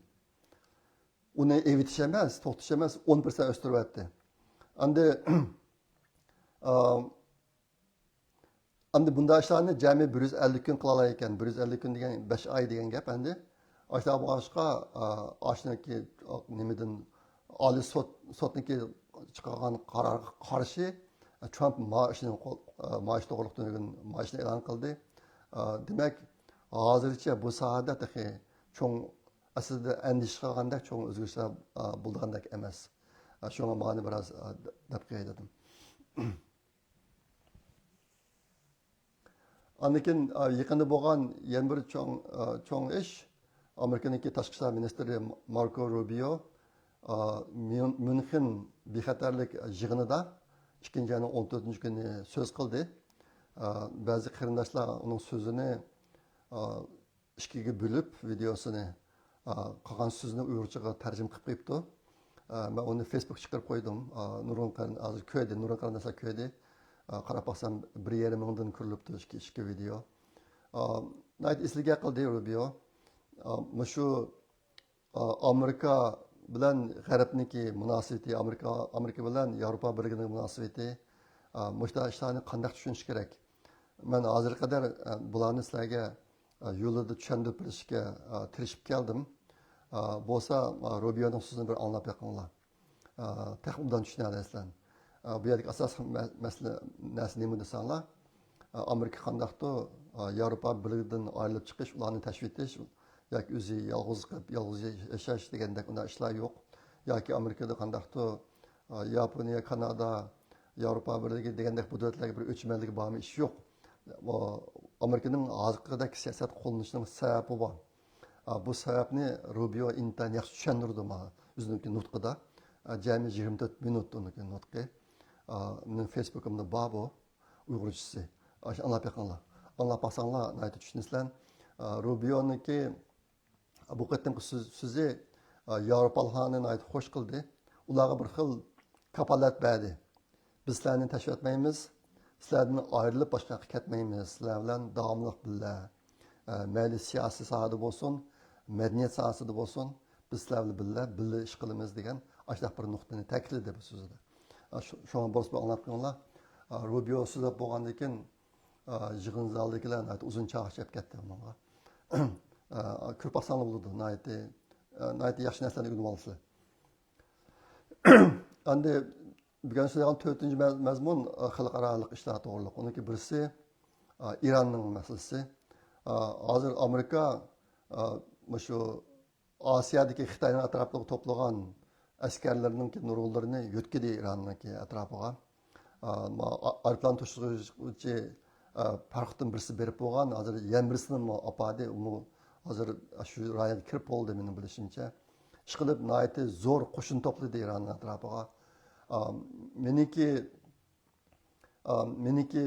ئۇنى ئېۋىتىش ئەمەس، توختىتىش ئەمەس، ئون پىرسەنت ئۆستۈرۈۋەتتى. ئەمدى، ئا، ئەمدى بۇنداق ئىشلارنى جەمئىي بىر يۈز ئەللىك كۈن قىلالايدىكەن. بىر يۈز ئەللىك كۈن دېگەن بەش ئاي دېگەن گەپ ئەمدى. ئاشۇنداق بولغاچقا، ئا، ئاشۇنىڭكى نېمىدىن، ئالىي سوت، سوتنىڭكى چىقارغان قارارغا قارشى، ترامپ ما ئىشنى قول-، ما ئىش توغرىلىق تۈنۈگۈن ما ئىشنى ئېلان قىلدى. دېمەك، ھازىرچە بۇ ساھەدە تېخى چوڭ، ئەسلىدە ئەندىشە قىلغاندەك چوڭ ئۆزگىرىشلەر بولىدىغاندەك ئەمەس. شۇڭا مانى بىراز دەپ قوياي دېدىم. ئاندىن كېيىن، ئا، يېقىندا بولغان يەنە بىر چوڭ، ئا، چوڭ ئىش، ئامېرىكىنىڭكى تاشقى ئىشلار مىنىستىرى ماركو روبىيو، ئا، ميۇن-، ميۇنخېن بىخەتەرلىك يىغىنىدا ئىككىنچى ئاينىڭ ئون تۆتىنچى كۈنى سۆز قىلدى. ئا، بەزى قېرىنداشلار ئۇنىڭ سۆزىنى، ئا، ئىككىگە بۆلۈپ ۋىدېئوسىنى، ئا، قالغان سۆزنى ئۇيغۇرچىغا تەرجىمە قىلىپ قويۇپتۇ. ئا، مەن ئۇنى فېيسبۇكقا چىقىرىپ قويدۇم. ئا، نۇرغۇن قېرىن-، ھازىر كۆردى، نۇرغۇن قېرىنداشلار كۆردى. ئا، قاراپ باقسام، بىر يېرىم مىڭدىن كۆرۈلۈپتۇ ئىككى، ئىككى ۋىدېئو. ئا، ناھايىتى ئېسىل گەپ قىلدى روبىيو. ئا، مۇشۇ، ئا، ئامېرىكا بىلەن غەربنىڭكى مۇناسىۋىتى، ئامېرىكا، ئامېرىكا بىلەن ياۋروپا بىرلىكىنىڭ مۇناسىۋىتى، ئا، مۇشۇنداق ئىشلارنى قانداق چۈشىنىش كېرەك؟ مەن ھازىرغا قەدەر، ئە، بۇلارنى سىلەرگە، ئە، يولىدا چۈشەندۈرۈپ بېرىشكە، ئە، تىرىشىپ كەلدىم. ئە، بولسا، ئە، روبىيونىڭ سۆزىنى بىر ئاڭلاپ بېقىڭلار. ئە، تېخى ئوبدان چۈشىنەلەيسىلەر. ئا، بۇ يەردىكى ئاساسلىق مە-، مەسىلە، نەرسە نېمە دېسەڭلار، ئا، ئامېرىكا قانداقتۇ، ئا، ياۋروپا بىرلىكىدىن ئايرىلىپ چىقىش، ئۇلارنى تەشۋىق ئېتىش ياكى ئۆزى يالغۇز قېلىپ، يالغۇز ياشاش دېگەندەك ئۇنداق ئىشلار يوق. ياكى ئامېرىكىدا قانداقتۇ، ئا، ياپونىيە، كانادا، ياۋروپا بىرلىكى دېگەندەك بۇ دۆلەتلەرگە بىر ئۆچمەنلىكى بارمۇ ئىش يوق. ئۇ ئامېرىكىنىڭ ھازىرقىدەك سىياسەت قوللىنىشىنىڭ سەۋەبى بار. ئا، بۇ سەۋەبنى روبىيو ئىنتايىن ياخشى چۈشەندۈردى ماڭا ئۆزىنىڭكى نۇتقىدا. ئا، جەمئىي يىگىرمە تۆت مىنۇت ئۇنىڭكى نۇتقى. ئا، مېنىڭ فېيسبۇكۇمدا بار بۇ ئۇيغۇرچىسى. ئاشۇ ئاڭلاپ بېقىڭلار. ئاڭلاپ باقساڭلار ناھايىتى چۈشىنىسىلەر. ئا، روبىيونىڭكى بۇ قېتىمقى سۆز-، سۆزى، ئا، ياۋروپالىقلارنى ناھايىتى خوش قىلدى. ئۇلارغا بىر خىل كاپالەت بەردى. بىز سىلەرنى تەشۋىق ئەتمەيمىز، سىلەردىن ئايرىلىپ باشقا ياققا كەتمەيمىز، سىلەر بىلەن داۋاملىق بىللە، ئە، مەيلى سىياسىي ساھەدە بولسۇن، مەدەنىيەت ساھەسىدە بولسۇن، بىز سىلەر بىلەن بىللە، بىللە ئىش قىلىمىز دېگەن ئاشۇنداق بىر نۇقتىنى تەكىتلىدى بۇ سۆزىدە. ئە، شۇ-، شۇڭا بولسا بىر ئاڭلاپ قويۇڭلار. ئە، روبىيو سۆزلەپ بولغاندىن كېيىن، ئە، يىغىن زالىدىكىلەر ناھايىتى ئۇزۇن چاغ ئىچىپ كەتتى ئۇنىڭغا. ئە، كۆرۈپ باقساڭلار بولىدۇ، ناھايىتى، ئە، ناھايىتى ياخشى نەرسىلەرنى ئۆگىنىۋالىسىلەر. ئەمدى بۈگۈن سۆزلەيدىغان تۆتىنچى مەز-، مەزمۇن، ئا، خەلقئارالىق ئىشلار توغرىلىق. ئۇنىڭكى بىرسى، ئا، ئىراننىڭ مەسىلىسى. ئا، ھازىر ئامېرىكا، ئا، مۇشۇ ئاسىيادىكى خىتاينىڭ ئەتراپىغا توپلىغان ئەسكەرلىرىنىڭكى نۇرغۇنلىرىنى يۆتكىدى ئىراننىڭكى ئەتراپىغا. ئا، ما-، ئا-، ئايروپىلان توشۇغۇچى، ئا، پاراخوتتىن بىرسى بېرىپ بولغان، ھازىر يەنە بىرسىنىمۇ ئاپاردى، ئۇمۇ ھازىر شۇ رايونغا كىرىپ بولدى مېنىڭ بىلىشىمچە. ئىشقىلىپ ناھايىتى زور قوشۇن توپلىدى ئىراننىڭ ئەتراپىغا. ئا، مېنىڭكى، ئا، مېنىڭكى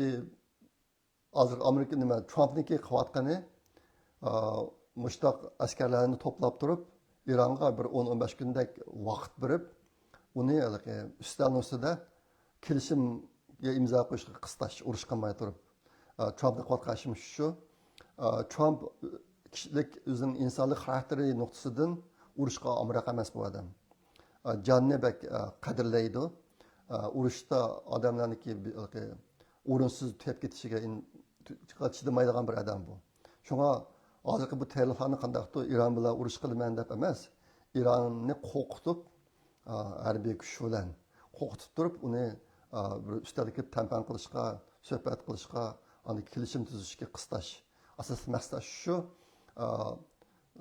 ھازىر ئامېرىكا، نېمە، ترامپنىڭكى قىلىۋاتقىنى، ئا، مۇشتاق ئەسكەرلەرنى توپلاپ تۇرۇپ، ئىرانغا بىر ئون، ئون بەش كۈندەك ۋاقىت بېرىپ، ئۇنى ھېلىقى ئۈستەلنىڭ ئۈستىدە كېلىشىمگە ئىمزا قويۇشقا قىستاش، ئۇرۇش قىلماي تۇرۇپ. ئا، ترامپنىڭ قىلىۋاتقان ئىشى مۇشۇ شۇ. ئا، ترامپ كىشىلىك ئۆزىنىڭ ئىنسانلىق خاراكتېرى نۇقتىسىدىن ئۇرۇشقا ئامراق ئەمەس بۇ ئادەم. ئا، جاننى بەك، ئا، قەدىرلەيدۇ. ئا، ئۇرۇشتا ئادەملەرنىڭكى بىر، ئورۇنسىز تۈگەپ كېتىشىگە ئىن-، چىدىمايدىغان بىر ئادەم بۇ. شۇڭا ھازىرقى بۇ تەييارلىقلارنى قانداقتۇر ئىران بىلەن ئۇرۇش قىلىمەن دەپ ئەمەس، ئىراننى قورقۇتۇپ، ئا، ھەربىي كۈچ بىلەن قورقۇتۇپ تۇرۇپ، ئۇنى، ئا، بىر ئۈستەلگە كىرىپ تەڭپەڭ قىلىشقا، سۆھبەت قىلىشقا، ئاندىن كېلىشىم تۈزۈشكە قىستاش. ئاساسلىق مەقسەت شۇ. ئا،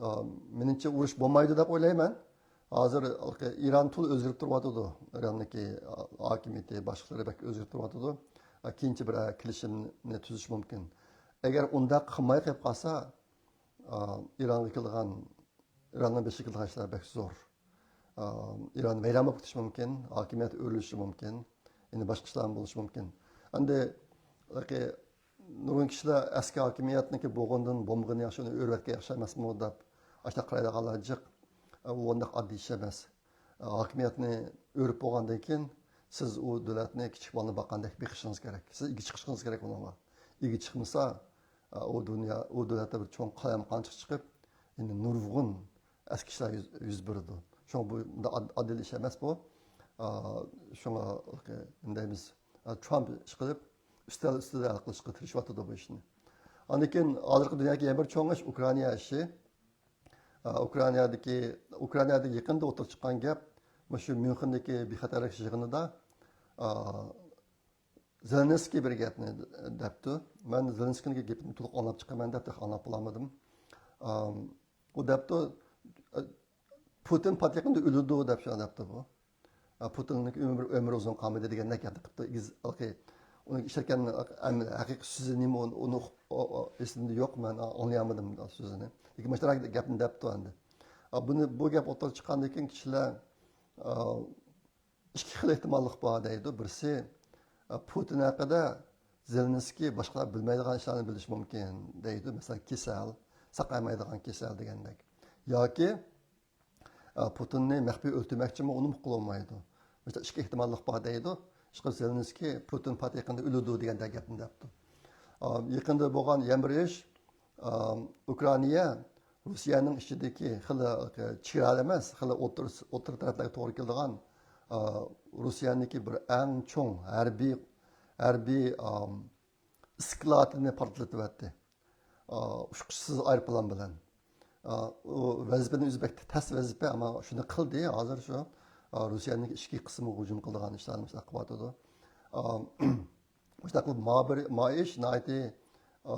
ئا، مېنىڭچە ئۇرۇش بولمايدۇ دەپ ئويلايمەن. ھازىر ئىران تولا ئۆزگىرىپ تۇرۇۋاتىدۇ. ئىراننىڭكى ھاكىمىيىتى، باشلىقلىرى بەك ئۆزگىرىپ تۇرۇۋاتىدۇ. كېيىنچە بىر كېلىشىمنى تۈزۈش مۇمكىن. ئەگەر ئۇنداق قىلماي قېلىپ قالسا، ئىرانغا كېلىدىغان، ئىراننىڭ بېشىغا كېلىدىغان ئىشلار بەك زور. ئىران ۋەيران بولۇپ كېتىشى مۇمكىن، ھاكىمىيەت ئۆرۈلۈشى مۇمكىن، يەنە باشقا ئىشلار بولۇشى مۇمكىن. ئەمدى نۇرغۇن كىشىلەر ئەسكى ھاكىمىيەتنىڭكى بولغىنىدىن بولمىغىنى ياخشى، ئۇنى ئۆرۈۋەتكەن ياخشى ئەمەسمۇ دەپ ئاشۇنداق قارايدىغانلار جىق. ئۇ ئۇنداق ئاددىي ئىش ئەمەس. ھاكىمىيەتنى ئۆرۈپ بولغاندىن كېيىن سىز ئۇ دۆلەتنى كىچىك بالىنى باققاندەك بېقىشىڭىز كېرەك. سىز ئىگە چىقىشىڭىز كېرەك ئۇنىڭغا. ئىگە چىقمىسا، ئۇ دۇنيا، ئۇ دۆلەتتە بىر چوڭ قالايمىقانچىلىق چىقىپ، يەنە نۇرغۇن ئەسكى ئىشلار يۈز، يۈز بېرىدۇ. شۇڭا بۇ ئاددىي ئىش ئەمەس بۇ. شۇڭا نېمە دەيمىز، ترامپ ئىشقىلىپ ئۈستەل ئۈستىدە ھەل قىلىشقا تىرىشىۋاتىدۇ بۇ ئىشنى. ئاندىن كېيىن ھازىرقى دۇنيادىكى يەنە بىر چوڭ ئىش ئۇكرائىنا ئىشى. ئۇكرائىنادىكى، ئۇكرائىنادا يېقىندا ئوتتۇرىغا چىققان گەپ، مۇشۇ ميۇنخېندىكى بىخەتەرلىك يىغىنىدا، زېلېنسكىي بىر گەپنى دەپتۇ. مەن زېلېنسكىينىڭ گېپىنى تولۇق ئاڭلاپ چىقىمەن دەپ، تېخى ئاڭلاپ بولالمىدىم. ئۇ دەپتۇ، پۇتىن پات يېقىندا ئۆلىدۇ دەپ شۇنداق دەپتۇ بۇ. پۇتىننىڭ ئۆمرى، ئۆمرى ئۇزۇن قالمىدى دېگەندەك گەپنى قىپتۇ. ئۇنىڭ ئىشلەتكەن ھەقىقىي سۆزى نېمە، ئۇنى، ئۇنى ئۇ-، ئۇ-، ئېسىمدە يوق، مەن ئاڭلىيالمىدىم سۆزىنى. لېكىن مۇشۇنداق گەپنى دەپتۇ ئەمدى. بۇنى، بۇ گەپ ئوتتۇرىغا چىققاندىن كېيىن كىشىلەر، ئىككى خىل ئېھتىماللىق بار دەيدۇ. بىرسى، پۇتىن ھەققىدە زېلېنسكىي باشقىلار بىلمەيدىغان ئىشلارنى بىلىشى مۇمكىن دەيدۇ. مەسىلەن، كېسەل، ساقايمايدىغان كېسەل دېگەندەك. ياكى، پۇتىننى مەخپىي ئۆلتۈرمەكچىمۇ، ئۇنىمۇ قىلالمايدۇ. مۇشۇنداق ئىككى ئېھتىماللىق بار دەيدۇ. ئىشقىلىپ زېلېنسكىي پۇتىن پات يېقىندا ئۆلىدۇ دېگەندەك گەپنى دەپتۇ. يېقىندا بولغان يەنە بىر ئىش، ئۇكرائىنا روسىيەنىڭ ئىچىدىكى خېلى چېگرا ئەمەس، خېلى ئوتتۇرا، ئوتتۇرا تەرەپلەرگە توغرا كېلىدىغان، روسىيەنىڭكى بىر ئەڭ چوڭ ھەربىي، ھەربىي، ئىسكىلاتىنى پارتلىتىۋەتتى. ئۇچقۇچىسىز ئايروپىلان بىلەن. ئۇ ۋەزىپىنى ئۆزى بەك تەس ۋەزىپە، ئەمما شۇنى قىلدى. ھازىر شۇ، روسىيەنىڭ ئىچكى قىسمىغا ھۇجۇم قىلىدىغان ئىشلارنى مۇشۇنداق قىلىۋاتىدۇ. ئا، مۇشۇنداق قىلىپ ما بىر، ما ئىش ناھايىتى، ئا،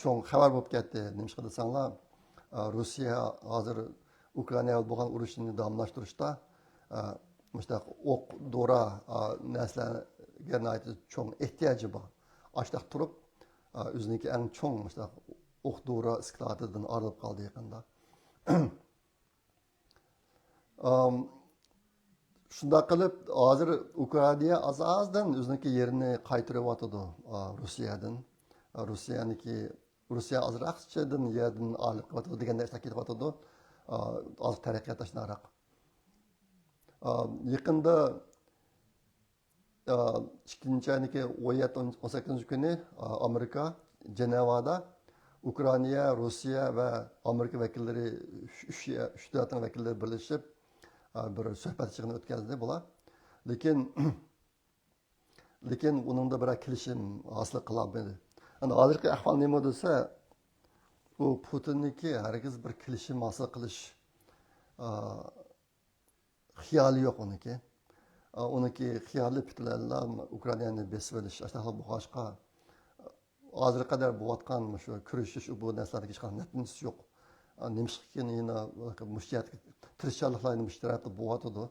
چوڭ خەۋەر بولۇپ كەتتى. نېمىشقا دېسەڭلار، ئا، روسىيە ھازىر ئۇكرائىنا بىلەن بولغان ئۇرۇشنى داۋاملاشتۇرۇشتا، ئا، مۇشۇنداق ئوق، دورا، ئا، نەرسىلەرگە ناھايىتى چوڭ ئېھتىياجى بار. ئاشۇنداق تۇرۇپ، ئا، ئۆزىنىڭكى ئەڭ چوڭ مۇشۇنداق ئوق، دورا ئىسكىلاتىدىن ئايرىلىپ قالدى يېقىندا. ئام، شۇنداق قىلىپ، ھازىر ئۇكرائىنا ئاز-ئازدىن ئۆزىنىڭكى يېرىنى قايتۇرۇۋاتىدۇ، ئا، روسىيەدىن. ئا، روسىيەنىڭكى، روسىيە ئازراقچىدىن يەردىن ئايرىلىپ قېلىۋاتىدۇ دېگەندەك ئىشلار كېتىۋاتىدۇ. ئا، ھازىر تەرەققىيات شۇنداقراق. ئا، يېقىندا ئىككىنچى ئاينىڭكى ئون يەتتە، ئون سەككىزىنچى كۈنى ئامېرىكا جېنېۋادا ئۇكرائىنا، روسىيە ۋە ئامېرىكا ۋەكىللىرى، ئۈچ، ئۈچ، ئۈچ دۆلەتنىڭ ۋەكىللىرى بىرلىشىپ بىر سۆھبەت يىغىنى ئۆتكۈزدى بۇلار. لېكىن، لېكىن ئۇنىڭدا بىرەر كېلىشىم ھاسىل قىلالمىدى. ئەنە ھازىرقى ئەھۋال نېمە دېسە، ئۇ پۇتىننىڭكى ھەرگىز بىر كېلىشىم ھاسىل قىلىش، ئا، خىيالى يوق ئۇنىڭكى. ئۇنىڭكى خىيالى پۈتۈنلەيلا ئۇكرائىنانى بېسىۋېلىش، ئاشۇنداقلا بولغاچقا، ھازىرغا قەدەر بولۇۋاتقان مۇشۇ كۆرۈشۈش، بۇ نەرسىلەردىكى ھېچقانداق نەتىجىسى يوق. نېمىشقىكىن يەنە مۇشۇ يەردىكى تىرىشچانلىقلار يەنە مۇشۇ تەرەپتە بولۇۋاتىدۇ.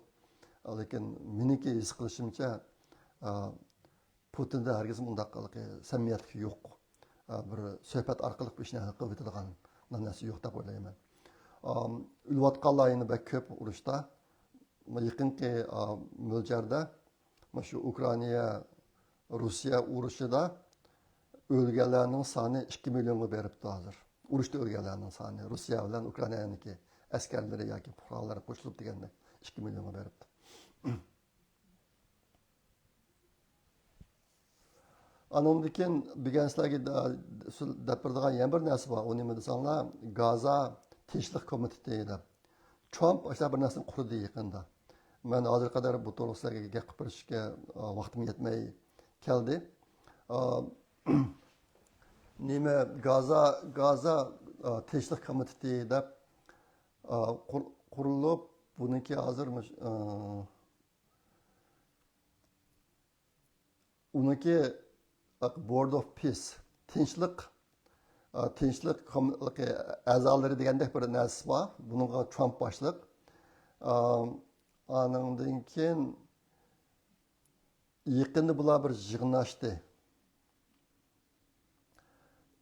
لېكىن مېنىڭكى ھېس قىلىشىمچە، پۇتىندا ھەرگىزمۇ ئۇنداق سەمىمىيەتلىك يوق. بىر سۆھبەت ئارقىلىق بۇ ئىشنى ھەل قىلىپ يېتىدىغان نەرسە يوق دەپ ئويلايمەن. ئۆلۈۋاتقانلار يەنە بەك كۆپ ئۇرۇشتا. يېقىنقى مۆلچەردە مۇشۇ ئۇكرائىنا، روسىيە ئۇرۇشىدا ئۆلگەنلەرنىڭ سانى ئىككى مىليونغا بېرىپتۇ ھازىر. ئۇرۇشتا ئۆلگەنلەرنىڭ سانى، روسىيە بىلەن ئۇكرائىنانىڭكى ئەسكەرلىرى ياكى پۇقرالار قوشۇلۇپ دېگەندەك، ئىككى مىليونغا بېرىپتۇ. ئانىڭدىن كېيىن بۈگۈن سىلەرگە دە-، دەپ بېرىدىغان يەنە بىر نەرسە بار. ئۇ نېمە دېسەڭلار، گازا تىنچلىق كومىتېتى دەپ. ترامپ ئاشۇنداق بىر نەرسىنى قۇردى يېقىندا. مەن ھازىرغا قەدەر بۇ توغرىسىدا سىلەرگە گەپ قىلىپ بېرىشكە، ئا، ۋاقتىم يەتمەي كەلدى. ئا، نېمە، گازا، گازا، ئا، تىنچلىق كومىتېتى دەپ، ئا، قۇر-، قۇرۇلۇپ، بۇنىڭكى ھازىر مۇش-، ئا، ئۇنىڭكى Board of Peace، تىنچلىق، ئا، تىنچلىق كوم-، ئەزالىرى دېگەندەك بىر نەرسىسى بار. بۇنىڭغا ترامپ باشلىق. ئا، ئانىڭدىن كېيىن يېقىندا بۇلار بىر يىغىن ئاچتى.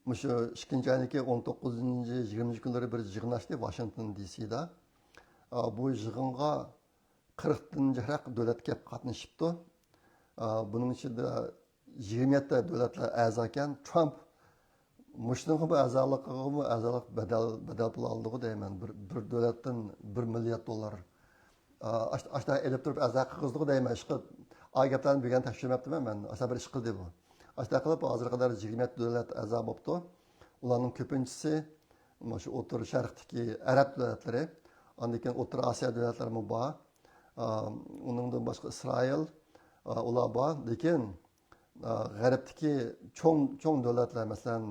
مۇشۇ ئىككىنچى ئاينىڭكى ئون توققۇزىنچى، يىگىرمىنچى كۈنلىرى بىر يىغىن ئاچتى ۋاشىنگتون دى سىدا. ئا، بۇ يىغىنغا قىرىقتىن جىقراق دۆلەت كېلىپ قاتنىشىپتۇ. ئا، بۇنىڭ ئىچىدە يىگىرمە يەتتە دۆلەتلەر ئەزاكەن. ترامپ مۇشۇنىڭغىمۇ ئەزالىقىغىمۇ ئەزالىق بەدەل، بەدەل پۇل ئالىدىغۇ دەيمەن. بىر، بىر دۆلەتتىن بىر مىليارد دوللار. ئا، ئاش-، ئاشتا ئېلىپ تۇرۇپ ئەزا قىلغۇزدىغۇ دەيمەن. ئىشقىلىپ، ئا گەپلەرنى بۈگۈن تەكشۈرمەپتىمەن مەن. ئاشتا بىر ئىش قىلدى بۇ. ئاشتا قىلىپ، ھازىرغا قەدەر يىگىرمە يەتتە دۆلەت ئەزا بوپتۇ. ئۇلارنىڭ كۆپىنچىسى مۇشۇ ئوتتۇرا شەرقتىكى ئەرەب دۆلەتلىرى، ئاندىن كېيىن ئوتتۇرا ئاسىيا دۆلەتلىرىمۇ بار. ئا، ئۇنىڭدىن باشقا ئىسرائىل، ئا، ئۇلار بار. لېكىن، ئا، غەربتىكى چوڭ، چوڭ دۆلەتلەر، مەسىلەن،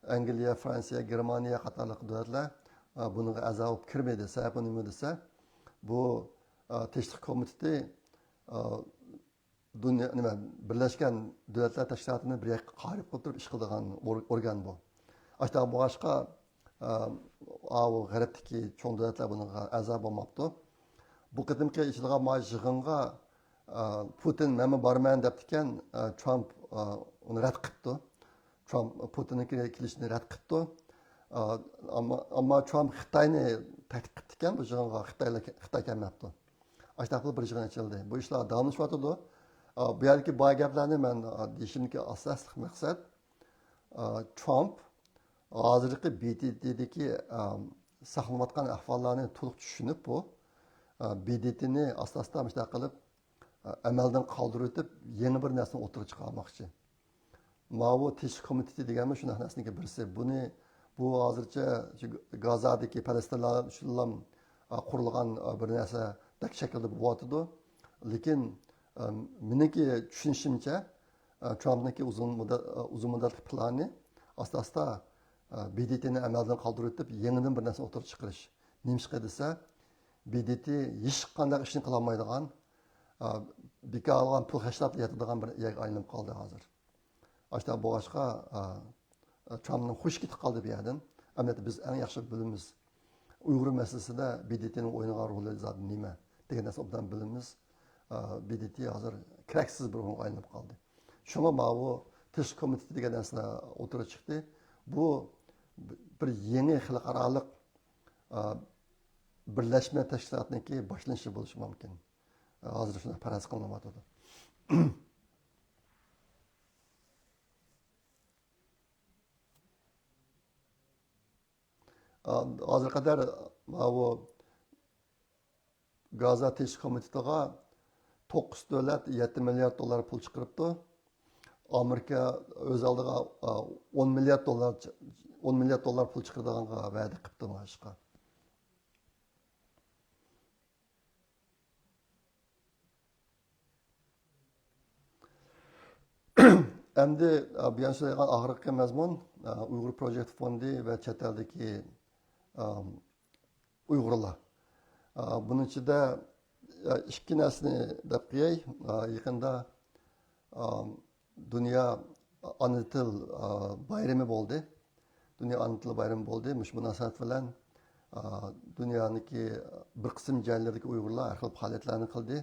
ئەنگلىيە، فرانسىيە، گېرمانىيە قاتارلىق دۆلەتلەر، ئا، بۇنىڭغا ئەزا بولۇپ كىرمىدى. سەۋەبى نېمە دېسە، بۇ، ئا، تىنچلىق كومىتېتى، ئا، دۇنيا، نېمە، بىرلەشكەن دۆلەتلەر تەشكىلاتىنى بىر يەرگە قايرىپ قىلىپ تۇرۇپ ئىش قىلىدىغان ئور-، ئورگان بۇ. ئاشۇنداق بولغاچقا، ئا، ئاۋۇ غەربتىكى چوڭ دۆلەتلەر بۇنىڭغا ئەزا بولماپتۇ. بۇ قېتىمقى ئېچىلغان ما يىغىنغا، ئا، پۇتىن مەنمۇ بارىمەن دەپتىكەن، ئا، ترامپ، ئا، ئۇنى رەت قىپتۇ. ترامپ پۇتىننىڭ كېلىشىنى رەت قىپتۇ. ئا، ئەمما، ئەمما ترامپ خىتاينى تەھدىت قىپتىكەن بۇ يىغىنغا، خىتايلا، خىتاي كەلمەپتۇ. ئاشۇنداق قىلىپ بىر يىغىن ئېچىلدى. بۇ ئىشلار داۋاملىشىۋاتىدۇ. ئا، بۇ يەردىكى بار گەپلەرنى مەن، ئا، دېيىشىمدىكى ئاساسلىق مەقسەت، ئا، ترامپ ھازىرقى بى دى تىدىكى، ئا، ساقلىنىۋاتقان ئەھۋاللارنى تولۇق چۈشىنىپ، بۇ، ئا، بى دى تىنى ئاستا-ئاستا مۇشۇنداق قىلىپ، ئا، ئەمەلدىن قالدۇرۇۋېتىپ، يېڭى بىر نەرسىنى ئوتتۇرىغا چىقارماقچى. ماۋۇ تىنچلىق كومىتېتى دېگەنمۇ شۇنداق نەرسىنىڭكى بىرسى. بۇنى، بۇ ھازىرچە شۇ گازادىكى پەلەستىنلار ئۈچۈنلا، ئا، قۇرۇلغان، ئا، بىر نەرسىدەك شەكىلدە بولۇۋاتىدۇ. لېكىن، ئا، مېنىڭكى چۈشىنىشىمچە، ئا، ترامپنىڭكى ئۇزۇن مۇددەت، ئا، ئۇزۇن مۇددەتلىك پىلانى ئاستا-ئاستا، ئا، بى دى تىنى ئەمەلدىن قالدۇرۇۋېتىپ، يېڭىدىن بىر نەرسىنى ئوتتۇرىغا چىقىرىش. نېمىشقا دېسە، بى دى تى ھېچقانداق ئىشنى قىلالمايدىغان، ئا، بىكار ئالغان پۇل خەجلەپ ياتىدىغان بىر يەرگە ئايلىنىپ قالدى ھازىر. ئاشۇنداق بولغاچقا، ئا، ترامپنىڭ خۇشى كېتىپ قالدى بۇ يەردىن. ئەمەلىيەتتە بىز ئەڭ ياخشى بىلىمىز. ئۇيغۇر مەسىلىسىدە ب د ت نىڭ ئوينىغان رولى زادى نېمە دېگەن نەرسىنى ئوبدان بىلىمىز. ئا، ب د ت ھازىر كېرەكسىز بىر ئورۇنغا ئايلىنىپ قالدى. شۇڭا ماۋۇ تىنچلىق كومىتېتى دېگەن نەرسە ئوتتۇرىغا چىقتى. بۇ بىر يېڭى خەلقئارالىق، ئا، بىرلەشمە تەشكىلاتنىڭكى باشلىنىشى بولۇشى مۇمكىن. ھازىر شۇنداق پەرەز قىلىنىۋاتىدۇ. ھازىرغا قەدەر ماۋۇ گازا تىنچلىق كومىتېتىغا توققۇز دۆلەت يەتتە مىليارد دوللار پۇل چىقىرىپتۇ. ئامېرىكا ئۆز ئالدىغا، ئا، ئون مىليارد دوللار، ئون مىليارد دوللار پۇل چىقىرىدىغانغا ۋەدە قىپتۇ مانا شۇ ئىشقا. ئەمدى، ئا، بۇيان سۆزلەيدىغان ئاخىرقى مەزمۇن، ئا، ئۇيغۇر پروجېكت فوندى ۋە چەت ئەلدىكى، ئا، ئۇيغۇرلار. ئا، بۇنىڭ ئىچىدە، ئا، ئىككى نەرسىنى دەپ قوياي. ئا، يېقىندا، ئا، دۇنيا ئانا تىل، ئا، بايرىمى بولدى. دۇنيا ئانا تىل بايرىمى بولدى. مۇشۇ مۇناسىۋەت بىلەن، ئا، دۇنيانىڭكى بىر قىسىم جايلىرىدىكى ئۇيغۇرلار ھەر خىل پائالىيەتلەرنى قىلدى.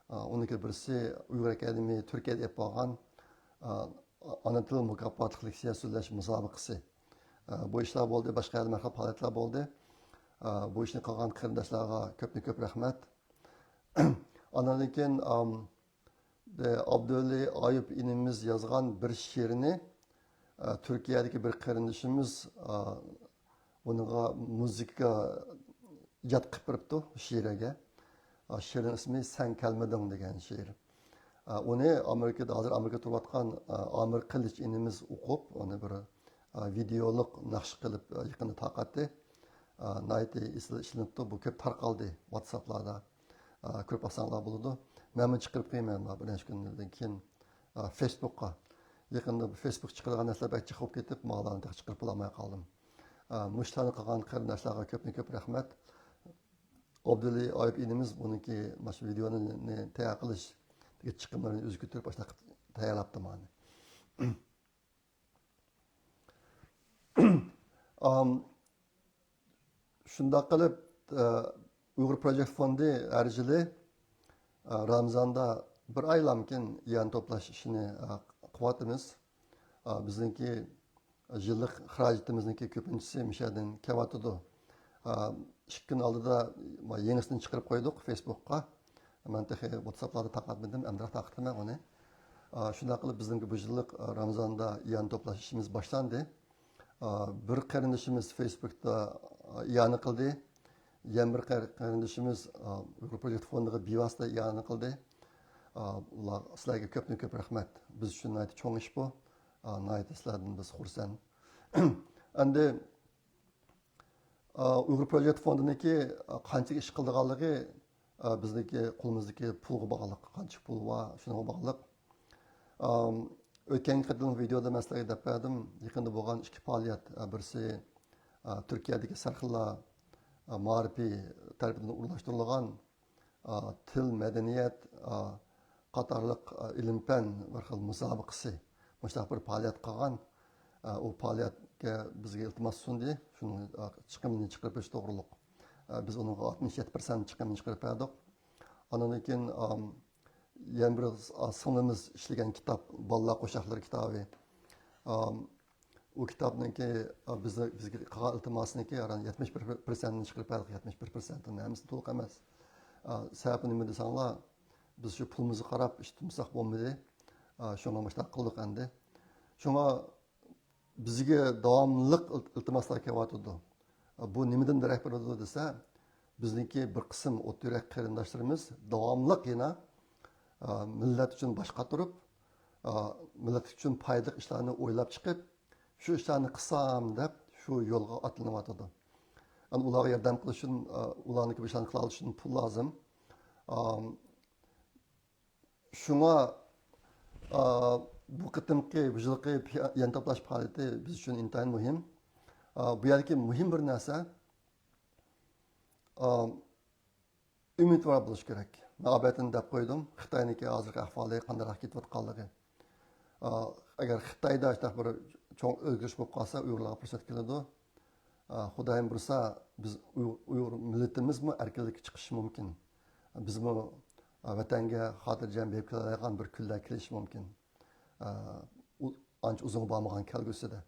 ئا، ئۇنىڭكى بىرسى ئۇيغۇر ئاكادېمىيە تۈركىيەدە ئېلىپ بارغان، ئا، ئانا تىل مۇكاپاتلىق لېكسىيە سۆزلەش مۇسابىقىسى. ئا، بۇ ئىشلار بولدى، باشقا يەردە ھەر خىل پائالىيەتلەر بولدى. ئا، بۇ ئىشنى قىلغان قېرىنداشلارغا كۆپتىن كۆپ رەھمەت. ئاندىن كېيىن، ئام، ئابدۇۋەلى ئايۇپ ئىنىمىز يازغان بىر شېئىرنى، ئا، تۈركىيەدىكى بىر قېرىندىشىمىز، ئا، ئۇنىڭغا مۇزىكا ئىجاد قىلىپ بېرىپتۇ شېئىرگە. ئا، شېئىرنىڭ ئىسمى سەن كەلمىدىڭ دېگەن شېئىر. ئا، ئۇنى ئامېرىكىدا، ھازىر ئامېرىكىدا تۇرۇۋاتقان، ئا، ئامىر قىلىچ ئىنىمىز ئوقۇپ، ئۇنى بىر، ئا، ۋىدېئولۇق ناخشا قىلىپ، ئا، يېقىندا تارقاتتى. ئا، ناھايىتى ئېسىل ئىشلىنىپتۇ. بۇ كۆپ تارقالدى ۋاتساپلاردا. ئا، كۆرۈپ باقساڭلار بولىدۇ. مەنمۇ چىقىرىپ قويىمەن بىر نەچچە كۈندىن كېيىن، ئا، فېيسبۇكقا. يېقىندا بۇ فېيسبۇك چىقىرىدىغان نەرسىلەر بەك جىق بولۇپ كېتىپ، ماڭىلارنى تېخى چىقىرىپ بولالماي قالدىم. ئا، مۇشۇلارنى قىلغان قېرىنداشلارغا كۆپتىن كۆپ رەھمەت. ئابدۇلى ئايۇپ ئىنىمىز بۇنىڭكى مانا شۇ ۋىدېئونى تەييار قىلىش چىقىملىرىنى ئۆزى كۆتۈرۈپ، ئاشۇنداق قىلىپ تەييارلاپتۇ مانا. ئام، شۇنداق قىلىپ، ئە، ئۇيغۇر پروجېكت فوندى ھەر يىلى، ئە، رامىزاندا بىر ئايلامكىن يەنە توپلاش ئىشىنى، ئە، قىلىۋاتىمىز. ئە، بىزنىڭكى يىللىق خىراجىتىمىزنىڭكى كۆپىنچىسى مۇشۇ يەردىن كېلىۋاتىدۇ. ئە، ئىككى كۈن ئالدىدا يېڭىسىنى چىقىرىپ قويدۇق فېيسبۇكقا. مەن تېخى ۋاتساپلاردا تارقاتمىدىم، ئەمدىراق تارقىتىمەن ئۇنى. ئا، شۇنداق قىلىپ، بىزنىڭ بۇ يىللىق، ئا، رامىزاندا ئىئانە توپلاش ئىشىمىز باشلاندى. ئا، بىر قېرىندىشىمىز فېيسبۇكتا، ئا، ئىئانە قىلدى. يەنە بىر قېر-، قېرىندىشىمىز، ئا، ئۇيغۇر پروجېكت فوندىغا بىۋاسىتە ئىئانە قىلدى. ئا، ئۇلار، سىلەرگە كۆپتىن كۆپ رەھمەت. بىز ئۈچۈن ناھايىتى چوڭ ئىش بۇ. ئا، ناھايىتى سىلەردىن بىز خۇرسەن. ئەمدى ئۇيغۇر پروجېكت فوندىنىڭكى قانچىلىك ئىش قىلىدىغانلىقى بىزنىڭكى قولىمىزدىكى پۇلغا باغلىق، قانچە پۇل بار، شۇنىڭغا باغلىق. ئۆتكەنكى قېتىملىق ۋىدېئودا مەن سىلەرگە دەپ بەردىم، يېقىندا بولغان ئىككى پائالىيەت، بىرسى تۈركىيەدىكى سەرخىللار مائارىپى تەرىپىدىن ئورۇنلاشتۇرۇلغان ئا، تىل، مەدەنىيەت، ئا، قاتارلىق، ئا، ئىلىم-پەن بىر خىل مۇسابىقىسى، مۇشۇنداق بىر پائالىيەت قىلغان. ئا، ئۇ پائالىيەتكە بىزگە ئىلتىماس سۇندى، شۇنىڭ، ئا، چىقىمىنى چىقىرىپ بېرىش توغرۇلۇق. ئا، بىز ئۇنىڭغا ئاتمىش يەتتە پىرسەنت چىقىمىنى چىقىرىپ بەردۇق. ئاندىن كېيىن، ئام، يەنە بىر، ئا، سىڭلىمىز ئىشلىگەن كىتاب، بالىلار قوشاقلىرى كىتابى. ئام، ئۇ كىتابنىڭكى، ئا، بىز، بىزگە قىلغان ئىلتىماسىنىڭكى يەتمىش بىر پىرسەنتىنى چىقىرىپ بەردۇق، يەتمىش بىر پىرسەنتىنى، ھەممىسىنى تولۇق ئەمەس. ئا، سەۋەبى نېمە دېسەڭلار، بىز شۇ پۇلىمىزغا قاراپ ئىش تۇتمىساق بولمىدى. ئا، شۇڭا مۇشۇنداق قىلدۇق ئەمدى. شۇڭا بىزگە داۋاملىق ئىل-، ئىلتىماسلار كېلىۋاتىدۇ. ئا، بۇ نېمىدىن دېرەك بېرىدۇ دېسە، بىزنىڭكى بىر قىسىم ئوتتۇرا يۈرەك قېرىنداشلىرىمىز داۋاملىق يەنە، ئا، مىللەت ئۈچۈن باش قاتۇرۇپ، ئا، مىللەت ئۈچۈن پايدىلىق ئىشلارنى ئويلاپ چىقىپ، شۇ ئىشلارنى قىلسام دەپ شۇ يولغا ئاتلىنىۋاتىدۇ. ئەمما ئۇلارغا ياردەم قىلىش ئۈچۈن، ئا، ئۇلارنىڭكى بۇ ئىشلارنى قىلالىشى ئۈچۈن پۇل لازىم. ئا، شۇڭا، ئا، بۇ قېتىمقى، بۇ يىلقى پىيا-، يەنە توپلاش پائالىيىتى بىز ئۈچۈن ئىنتايىن مۇھىم. ئا، بۇ يەردىكى مۇھىم بىر نەرسە، ئا، ئۈمىدۋار بولۇش كېرەك. نۆۋەتتىن دەپ قويدۇم، خىتاينىڭكى ھازىرقى ئەھۋالى قانداقراق كېتىۋاتقانلىقى. ئا، ئەگەر خىتايدا شۇنداق بىر چوڭ ئۆزگىرىش بولۇپ قالسا، ئۇيغۇرلارغا پۇرسەت كېلىدۇ. ئا، خۇدايىم بۇيرۇسا، بىز ئۇيغۇر، ئۇيغۇر مىللىتىمىزمۇ ئەركىنلىككە چىقىشى مۇمكىن. بىزمۇ، ئا، ۋەتەنگە خاتىرجەم بېرىپ كېلەلەيدىغان بىر كۈنلەر كېلىشى مۇمكىن. ئا، ئۇ، ئانچە ئۇزۇنغا بارمىغان كەلگۈسىدە.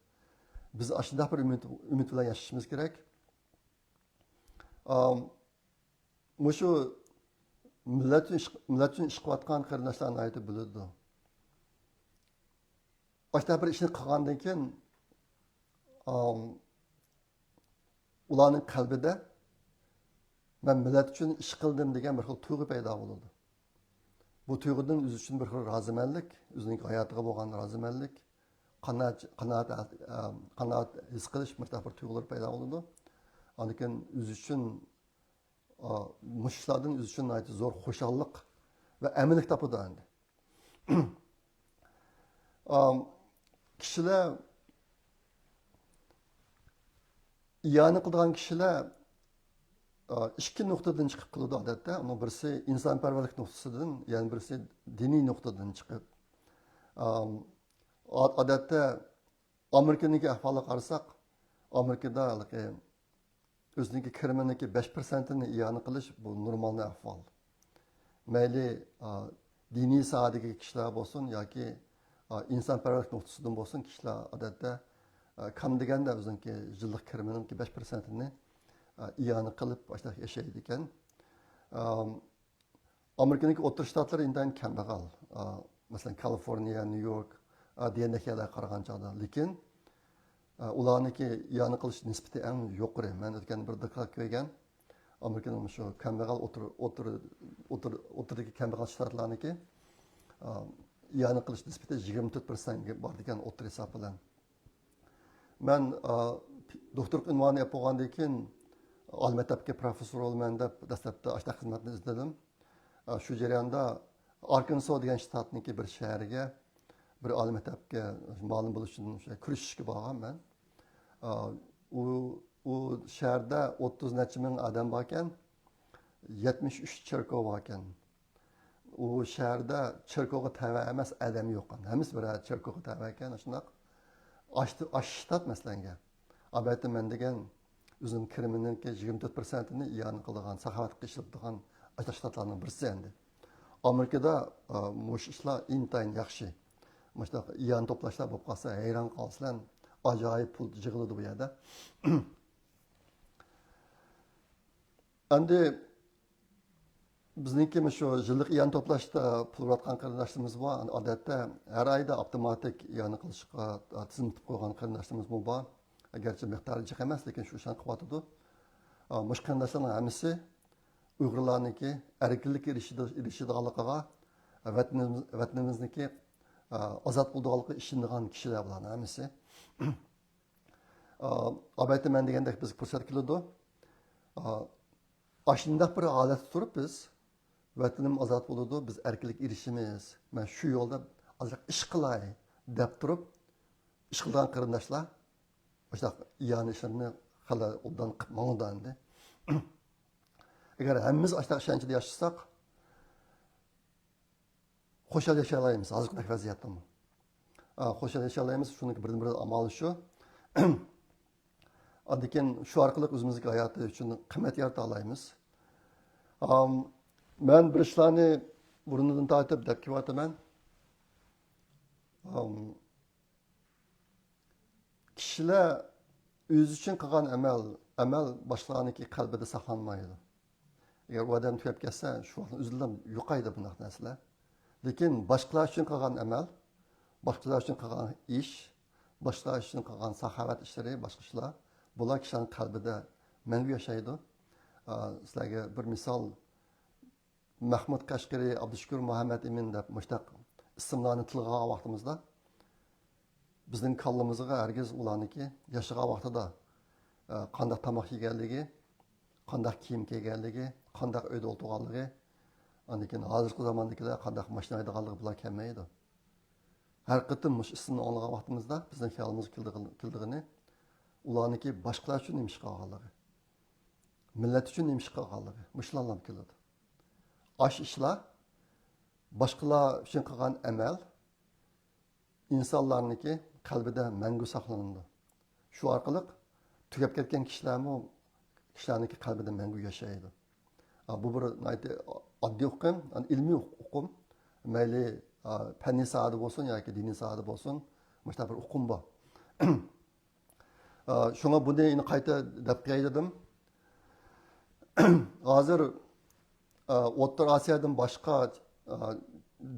بىز ئاشۇنداق بىر ئۈمىد، ئۈمىد بىلەن ياشىشىمىز كېرەك. ئا، مۇشۇ مىللەت ئۈچۈن ئىش، مىللەت ئۈچۈن ئىش قىلىۋاتقان قېرىنداشلار ناھايىتى بىلىدۇ. ئاشۇنداق بىر ئىشنى قىلغاندىن كېيىن، ئام، ئۇلارنىڭ قەلبىدە مەن مىللەت ئۈچۈن ئىش قىلدىم دېگەن بىر خىل تۇيغۇ پەيدا بولىدۇ. بۇ تۇيغۇدىن ئۆزى ئۈچۈن بىر خىل رازىمەنلىك، ئۆزىنىڭ ھاياتىغا بولغان رازىمەنلىك، قانائەت، قانائەت، ئام، قانائەت ھېس قىلىش، مۇشۇنداق بىر تۇيغۇلار پەيدا بولىدۇ. ئاندىن كېيىن ئۆزى ئۈچۈن، ئا، مۇشۇ ئىشلاردىن ئۆزى ئۈچۈن ناھايىتى زور خۇشاللىق ۋە ئەمىنلىك تاپىدۇ ئەمدى. ئام، كىشىلەر، ئىئانە قىلىدىغان كىشىلەر، ئا، ئىككى نۇقتىدىن چىقىپ قىلىدۇ ئادەتتە. ئۇنىڭ بىرسى ئىنسانپەرۋەرلىك نۇقتىسىدىن، يەنە بىرسى دىنىي نۇقتىدىن چىقىپ. ئام، ئا-، ئادەتتە ئامېرىكىنىڭكى ئەھۋالىغا قارىساق، ئامېرىكىدا ھېلىقى ئۆزىنىڭكى كىرىمىنىڭكى بەش پىرسەنتىنى ئىئانە قىلىش، بۇ نورمال ئەھۋال. مەيلى، ئا، دىنىي ساھەدىكى كىشىلەر بولسۇن ياكى، ئا، ئىنسانپەرۋەرلىك نۇقتىسىدىن بولسۇن، كىشىلەر ئادەتتە، ئا، كام دېگەندە ئۆزىنىڭكى يىللىق كىرىمىنىڭكى بەش پىرسەنتىنى، ئا، ئىئانە قىلىپ، ئاشۇنداق ياشايدىكەن. ئام، ئامېرىكىنىڭكى ئوتتۇرا شتاتلىرى ئىنتايىن كەمبەغەل. ئا، مەسىلەن، كالىفورنىيە، نيۇ يورك، ئا، دېگەندەك يەرلەرگە قارىغان چاغدا. لېكىن، ئا، ئۇلارنىڭكى ئىئانە قىلىش نىسبىتى ئەڭ يۇقىرى. مەن ئۆتكەندە بىر دوكلات كۆرگەن. ئامېرىكىنىڭ شۇ كەمبەغەل ئوتتۇرا، ئوتتۇرا، ئوتتۇرا، ئوتتۇرىدىكى كەمبەغەل شتاتلارنىڭكى، ئا، ئىئانە قىلىش نىسبىتى يىگىرمە تۆت پىرسەنتكە بار ئىكەن، ئوتتۇرا ھېساب بىلەن. مەن، ئا، دوكتورلۇق ئۇنۋانىنى ئېلىپ بولغاندىن كېيىن، ئالىي مەكتەپكە پروفېسسور بولىمەن دەپ، دەسلەپتە ئاشۇنداق خىزمەتنى ئىزدىدىم. ئا، شۇ جەرياندا ئاركىنسو دېگەن شتاتنىڭكى بىر شەھىرىگە بىر ئالىي مەكتەپكە مۇئەللىم بولۇش ئۈچۈن ئوشۇ كۆرۈشۈشكە بارغان مەن. ئا، ئۇ، ئۇ شەھەردە ئوتتۇز نەچچە مىڭ ئادەم باركەن، يەتمىش ئۈچ چېركوۋ باركەن. ئۇ شەھەردە چېركوغا تەۋە ئەمەس ئادەم يوق. ھەممىسى بىرەر چېركوغا تەۋە ئىكەن، شۇنداق. ئاشتى، ئاشتات مەسىلەنگە. ئەلۋەتتە مەن دېگەن ئۆزۈم كىرىمىمنىڭكى يىگىرمە تۆت پىرسەنتىنى ئىئانە قىلىدىغان، ساخاۋەتكە ئىشلىتىدىغان ئاشتاتلارنىڭ بىرسى ئەمدى. ئامېرىكىدا، ئا، مۇشۇ ئىشلار ئىنتايىن ياخشى. مۇشۇنداق ئىئانە توپلاشلار بولۇپ قالسا، ھەيران قالىسىلەر. ئاجايىپ پۇل يىغىلىدۇ بۇ يەردە. ئەمدى بىزنىڭكى مۇشۇ يىللىق ئىئانە توپلاشتا پۇل ئۇرۇۋاتقان قېرىنداشلىرىمىز بار. ئادەتتە ھەر ئايدا ئاپتوماتىك ئىئانە قىلىشقا تىزىم تۇتۇپ قويغان قېرىنداشلىرىمىزمۇ بار. گەرچە مىقدارى جىق ئەمەس، لېكىن شۇ ئىشلارنى قىلىۋاتىدۇ. مۇشۇ قېرىنداشلارنىڭ ھەممىسى ئۇيغۇرلارنىڭكى ئەركىنلىككە ئېرىشىدۇ-، ئېرىشىدىغانلىقىغا، ۋەتىنىمىز، ۋەتىنىمىزنىڭكى ئازاد بولىدىغانلىقىغا ئىشىنىدىغان كىشىلەر بۇلارنىڭ ھەممىسى. ئا، ئەلۋەتتە مەن دېگەندەك بىزگە پۇرسەت كېلىدۇ. ئا، ئاشۇنداق بىر ھالەتتە تۇرۇپ بىز ۋەتىنىم ئازاد بولىدۇ، بىز ئەركىنلىككە ئېرىشىمىز، مەن شۇ يولدا ئازراق ئىش قىلاي دەپ تۇرۇپ ئىش قىلىدىغان قېرىنداشلار مۇشۇنداق ئىئانە ئىشلىرىنى خېلى ئوبدان قىلىپ ماڭىدۇ ئەمدى. ئەگەر ھەممىمىز ئاشۇنداق ئىشەنچىدە ياشىساق، خۇشال ياشايالايمىز ھازىرقىدەك ۋەزىيەتتىمۇ. ئا، خۇشال ياشايالايمىز، شۇنىڭ بىردىنبىر ئامالى شۇ. ئاندىن كېيىن شۇ ئارقىلىق ئۆزىمىزنىڭ ھاياتى ئۈچۈن قىممەت يارىتالايمىز. ئام، مەن بىر ئىشلارنى بۇرۇندىن تارتىپ دەپ كېلىۋاتىمەن. ئام، كىشىلەر ئۆزى ئۈچۈن قىلغان ئەمەل، ئەمەل باشقىلارنىڭكى قەلبىدە ساقلانمايدۇ. ئەگەر ئۇ ئادەم تۈگەپ كەتسە، شۇ ۋاقىتتا ئۆزىدىن يوقايدۇ بۇنداق نەرسىلەر. لېكىن باشقىلار ئۈچۈن قىلغان ئەمەل، باشقىلار ئۈچۈن قىلغان ئىش، باشقىلار ئۈچۈن قىلغان ساخاۋەت ئىشلىرى، باشقا ئىشلار، بۇلار كىشىلەرنىڭ قەلبىدە مەڭگۈ ياشايدۇ. ئا، سىلەرگە بىر مىسال، مەھمۇد قەشقىرى، ئابدۇشۈكۈر مۇھەممەد ئىمىن دەپ مۇشۇنداق ئىسىملارنى تىلغا ئالغان ۋاقتىمىزدا، بىزنىڭ كاللىمىزغا ھەرگىز ئۇلارنىڭكى ياشىغان ۋاقتىدا، ئە، قانداق تاماق يېگەنلىكى، قانداق كىيىم كىيگەنلىكى، قانداق ئۆيدە ئولتۇرغانلىقى، ئاندىن كېيىن ھازىرقى زاماندىكىلەر قانداق ماشىنا ھەيدىغانلىقى بۇلار كەلمەيدۇ. ھەر قېتىم مۇشۇ ئىسىمنى ئاڭلىغان ۋاقتىمىزدا بىزنىڭ خىيالىمىزغا كېلىدىغىنى، كېلىدىغىنى ئۇلارنىڭكى باشقىلار ئۈچۈن نېمە ئىش قىلغانلىقى، مىللەت ئۈچۈن نېمە ئىش قىلغانلىقى، مۇشۇلارلا كېلىدۇ. ئاش ئىشلار، باشقىلار ئۈچۈن قىلغان ئەمەل ئىنسانلارنىڭكى قەلبىدە مەڭگۈ ساقلىنىدۇ. شۇ ئارقىلىق تۈگەپ كەتكەن كىشىلەرمۇ كىشىلەرنىڭكى قەلبىدە مەڭگۈ ياشايدۇ. ئا، بۇ بىر ناھايىتى ئاددىي ئۇقۇم، ئەمدى ئىلمىي ئۇق-، ئۇقۇم. مەيلى، ئا، پەننىي ساھەدە بولسۇن ياكى دىنىي ساھەدە بولسۇن، مۇشۇنداق بىر ئۇقۇم بار. ئا، شۇڭا بۇنى يەنە قايتا دەپ قوياي دېدىم. ھازىر، ئا، ئوتتۇرا ئاسىيادىن باشقا، ئا،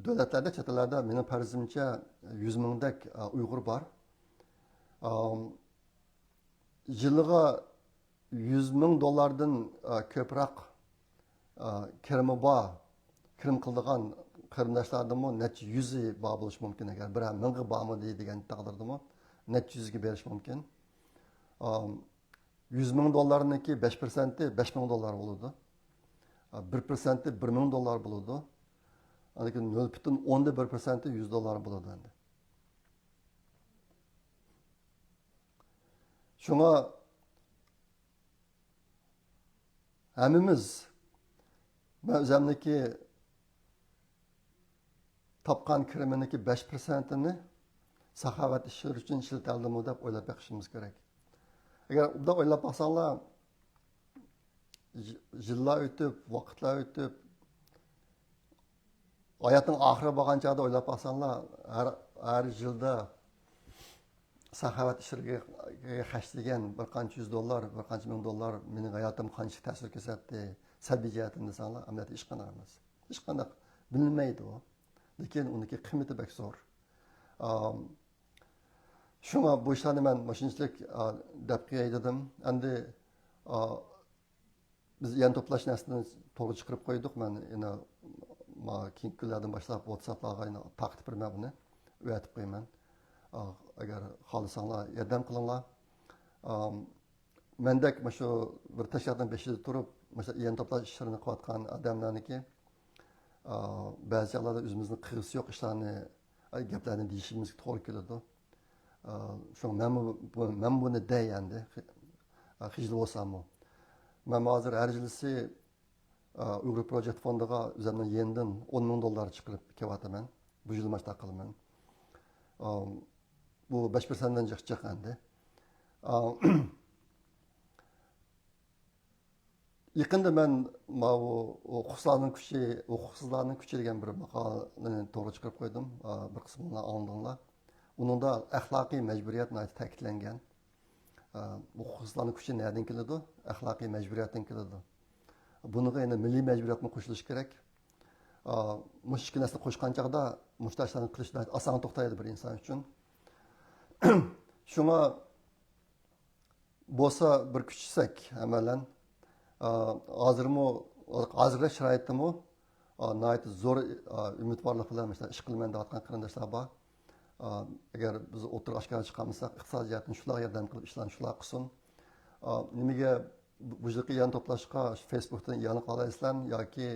دۆلەتلەردە، چەت ئەللەردە مېنىڭ پەرىزىمچە يۈز مىڭدەك، ئا، ئۇيغۇر بار. ئا، يىلىغا يۈز مىڭ دوللاردىن، ئا، كۆپرەك، ئا، كىرىمى بار، كىرىم قىلىدىغان قېرىنداشلاردىنمۇ نەچچە يۈزى بار بولۇشى مۇمكىن. ئەگەر بىرەر مىڭغا بارمىدى دېگەن تەقدىردىمۇ نەچچە يۈزگە بېرىشى مۇمكىن. ئا، يۈز مىڭ دوللارنىڭكى بەش پىرسەنتى بەش مىڭ دوللار بولىدۇ. ئا، بىر پىرسەنتى بىر مىڭ دوللار بولىدۇ. ئاندىن كېيىن نۆل پۈتۈن ئوندىن بىر پىرسەنتى يۈز دوللار بولىدۇ ئەمدى. شۇڭا ھەممىمىز، مەن ئۆزۈمنىڭكى تاپقان كىرىمىمنىڭكى بەش پىرسەنتىنى ساخاۋەت ئىشلىرى ئۈچۈن ئىشلىتەلدىمۇ دەپ ئويلاپ بېقىشىمىز كېرەك. ئەگەر ئۇنداق ئويلاپ باقساڭلار، يىللار ئۆتۈپ، ۋاقىتلار ئۆتۈپ، ھاياتنىڭ ئاخىرىغا بارغان چاغدا ئويلاپ باقساڭلار، ھەر، ھەر يىلدا ساخاۋەت ئىشلىرىغا خەجلىگەن بىر قانچە يۈز دوللار، بىر قانچە مىڭ دوللار مېنىڭ ھاياتىمغا قانچىلىك تەسىر كۆرسەتتى، سەلبىي جەھەتتىن دېسەڭلار، ئەمەلىيەتتە ھېچقانداق ئەمەس. ھېچقانداق بىلىنمەيدۇ ئۇ. لېكىن ئۇنىڭكى قىممىتى بەك زور. ئام، شۇڭا بۇ ئىشلارنى مەن مۇشۇنچىلىك، ئا، دەپ قوياي دېدىم. ئەمدى، ئا، بىز يەنە توپلاش نەرسىنى تورغا چىقىرىپ قويدۇق. مەن يەنە ما-، كېيىنكى كۈنلەردىن باشلاپ ۋاتساپلارغا يەنە تارقىتىپ بېرىمەن بۇنى. ئۆگىتىپ قويىمەن. ئا، ئەگەر خالىساڭلار ياردەم قىلىڭلار. ئام، مەندەك مۇشۇ بىر تەشكىلاتنىڭ بېشىدا تۇرۇپ، مۇشۇ يەنە توپلاش ئىشلىرىنى قىلىۋاتقان ئادەملەرنىڭكى، ئا، بەزى چاغلاردا ئۆزىمىزنىڭ قىلغۇسى يوق ئىشلارنى، ئاي، گەپلەرنى دېيىشىمىزگە توغرا كېلىدۇ. ئا، شۇڭا مەنمۇ بۇ، مەن بۇنى دەي ئەمدى، خى-، ئا، خىجىل بولساممۇ. مەن ھازىر ھەر يىلىسى، ئا، ئۇيغۇر پروجېكت فوندىغا ئۆزۈمنىڭ يېنىدىن ئون مىڭ دوللار چىقىرىپ كېلىۋاتىمەن. بۇ يىل مۇشۇنداق قىلىمەن. ئا، بۇ بەش پىرسەنتتىن جىق، جىق ئەمدى. ئا، يېقىندا مەن ماۋۇ ھوقۇقسىزلارنىڭ كۈچى، ھوقۇقسىزلارنىڭ كۈچى دېگەن بىر ماقالىنى تورغا چىقىرىپ قويدۇم. ئا، بىر قىسمىڭلار ئاڭلىدىڭلار. ئۇنىڭدا ئەخلاقىي مەجبۇرىيەت ناھايىتى تەكىتلەنگەن. ئا، ھوقۇقسىزلارنىڭ كۈچى نەدىن كېلىدۇ؟ ئەخلاقىي مەجبۇرىيەتتىن كېلىدۇ. بۇنىڭغا يەنە مىللىي مەجبۇرىيەتمۇ قوشۇلۇشى كېرەك. ئا، مۇشۇ ئىككى نەرسىنى قوشقان چاغدا مۇشۇنداق ئىشلارنى قىلىش ناھايىتى ئاسان توختايدۇ بىر ئىنسان ئۈچۈن. شۇڭا بولسا بىر كۈچىسەك ئەمەلەن، ئا، ھازىرمۇ، ھازىرقى شارائىتتىمۇ، ئا، ناھايىتى زور، ئا، ئۈمىدۋارلىق بىلەن مۇشۇنداق ئىش قىلىمەن دەۋاتقان قېرىنداشلار بار. ئا، ئەگەر بىز ئوتتۇرىغا ئاشكارا چىقالمىساق، ئىقتىسادىي جەھەتتىن شۇلارغا ياردەم قىلىپ ئىشلارنى شۇلار قىلسۇن. ئا، نېمىگە بۇ، بۇ يىلقى يىغىن توپلاشقا فېيسبۇكتىن ئىئانە قىلالايسىلەر ياكى،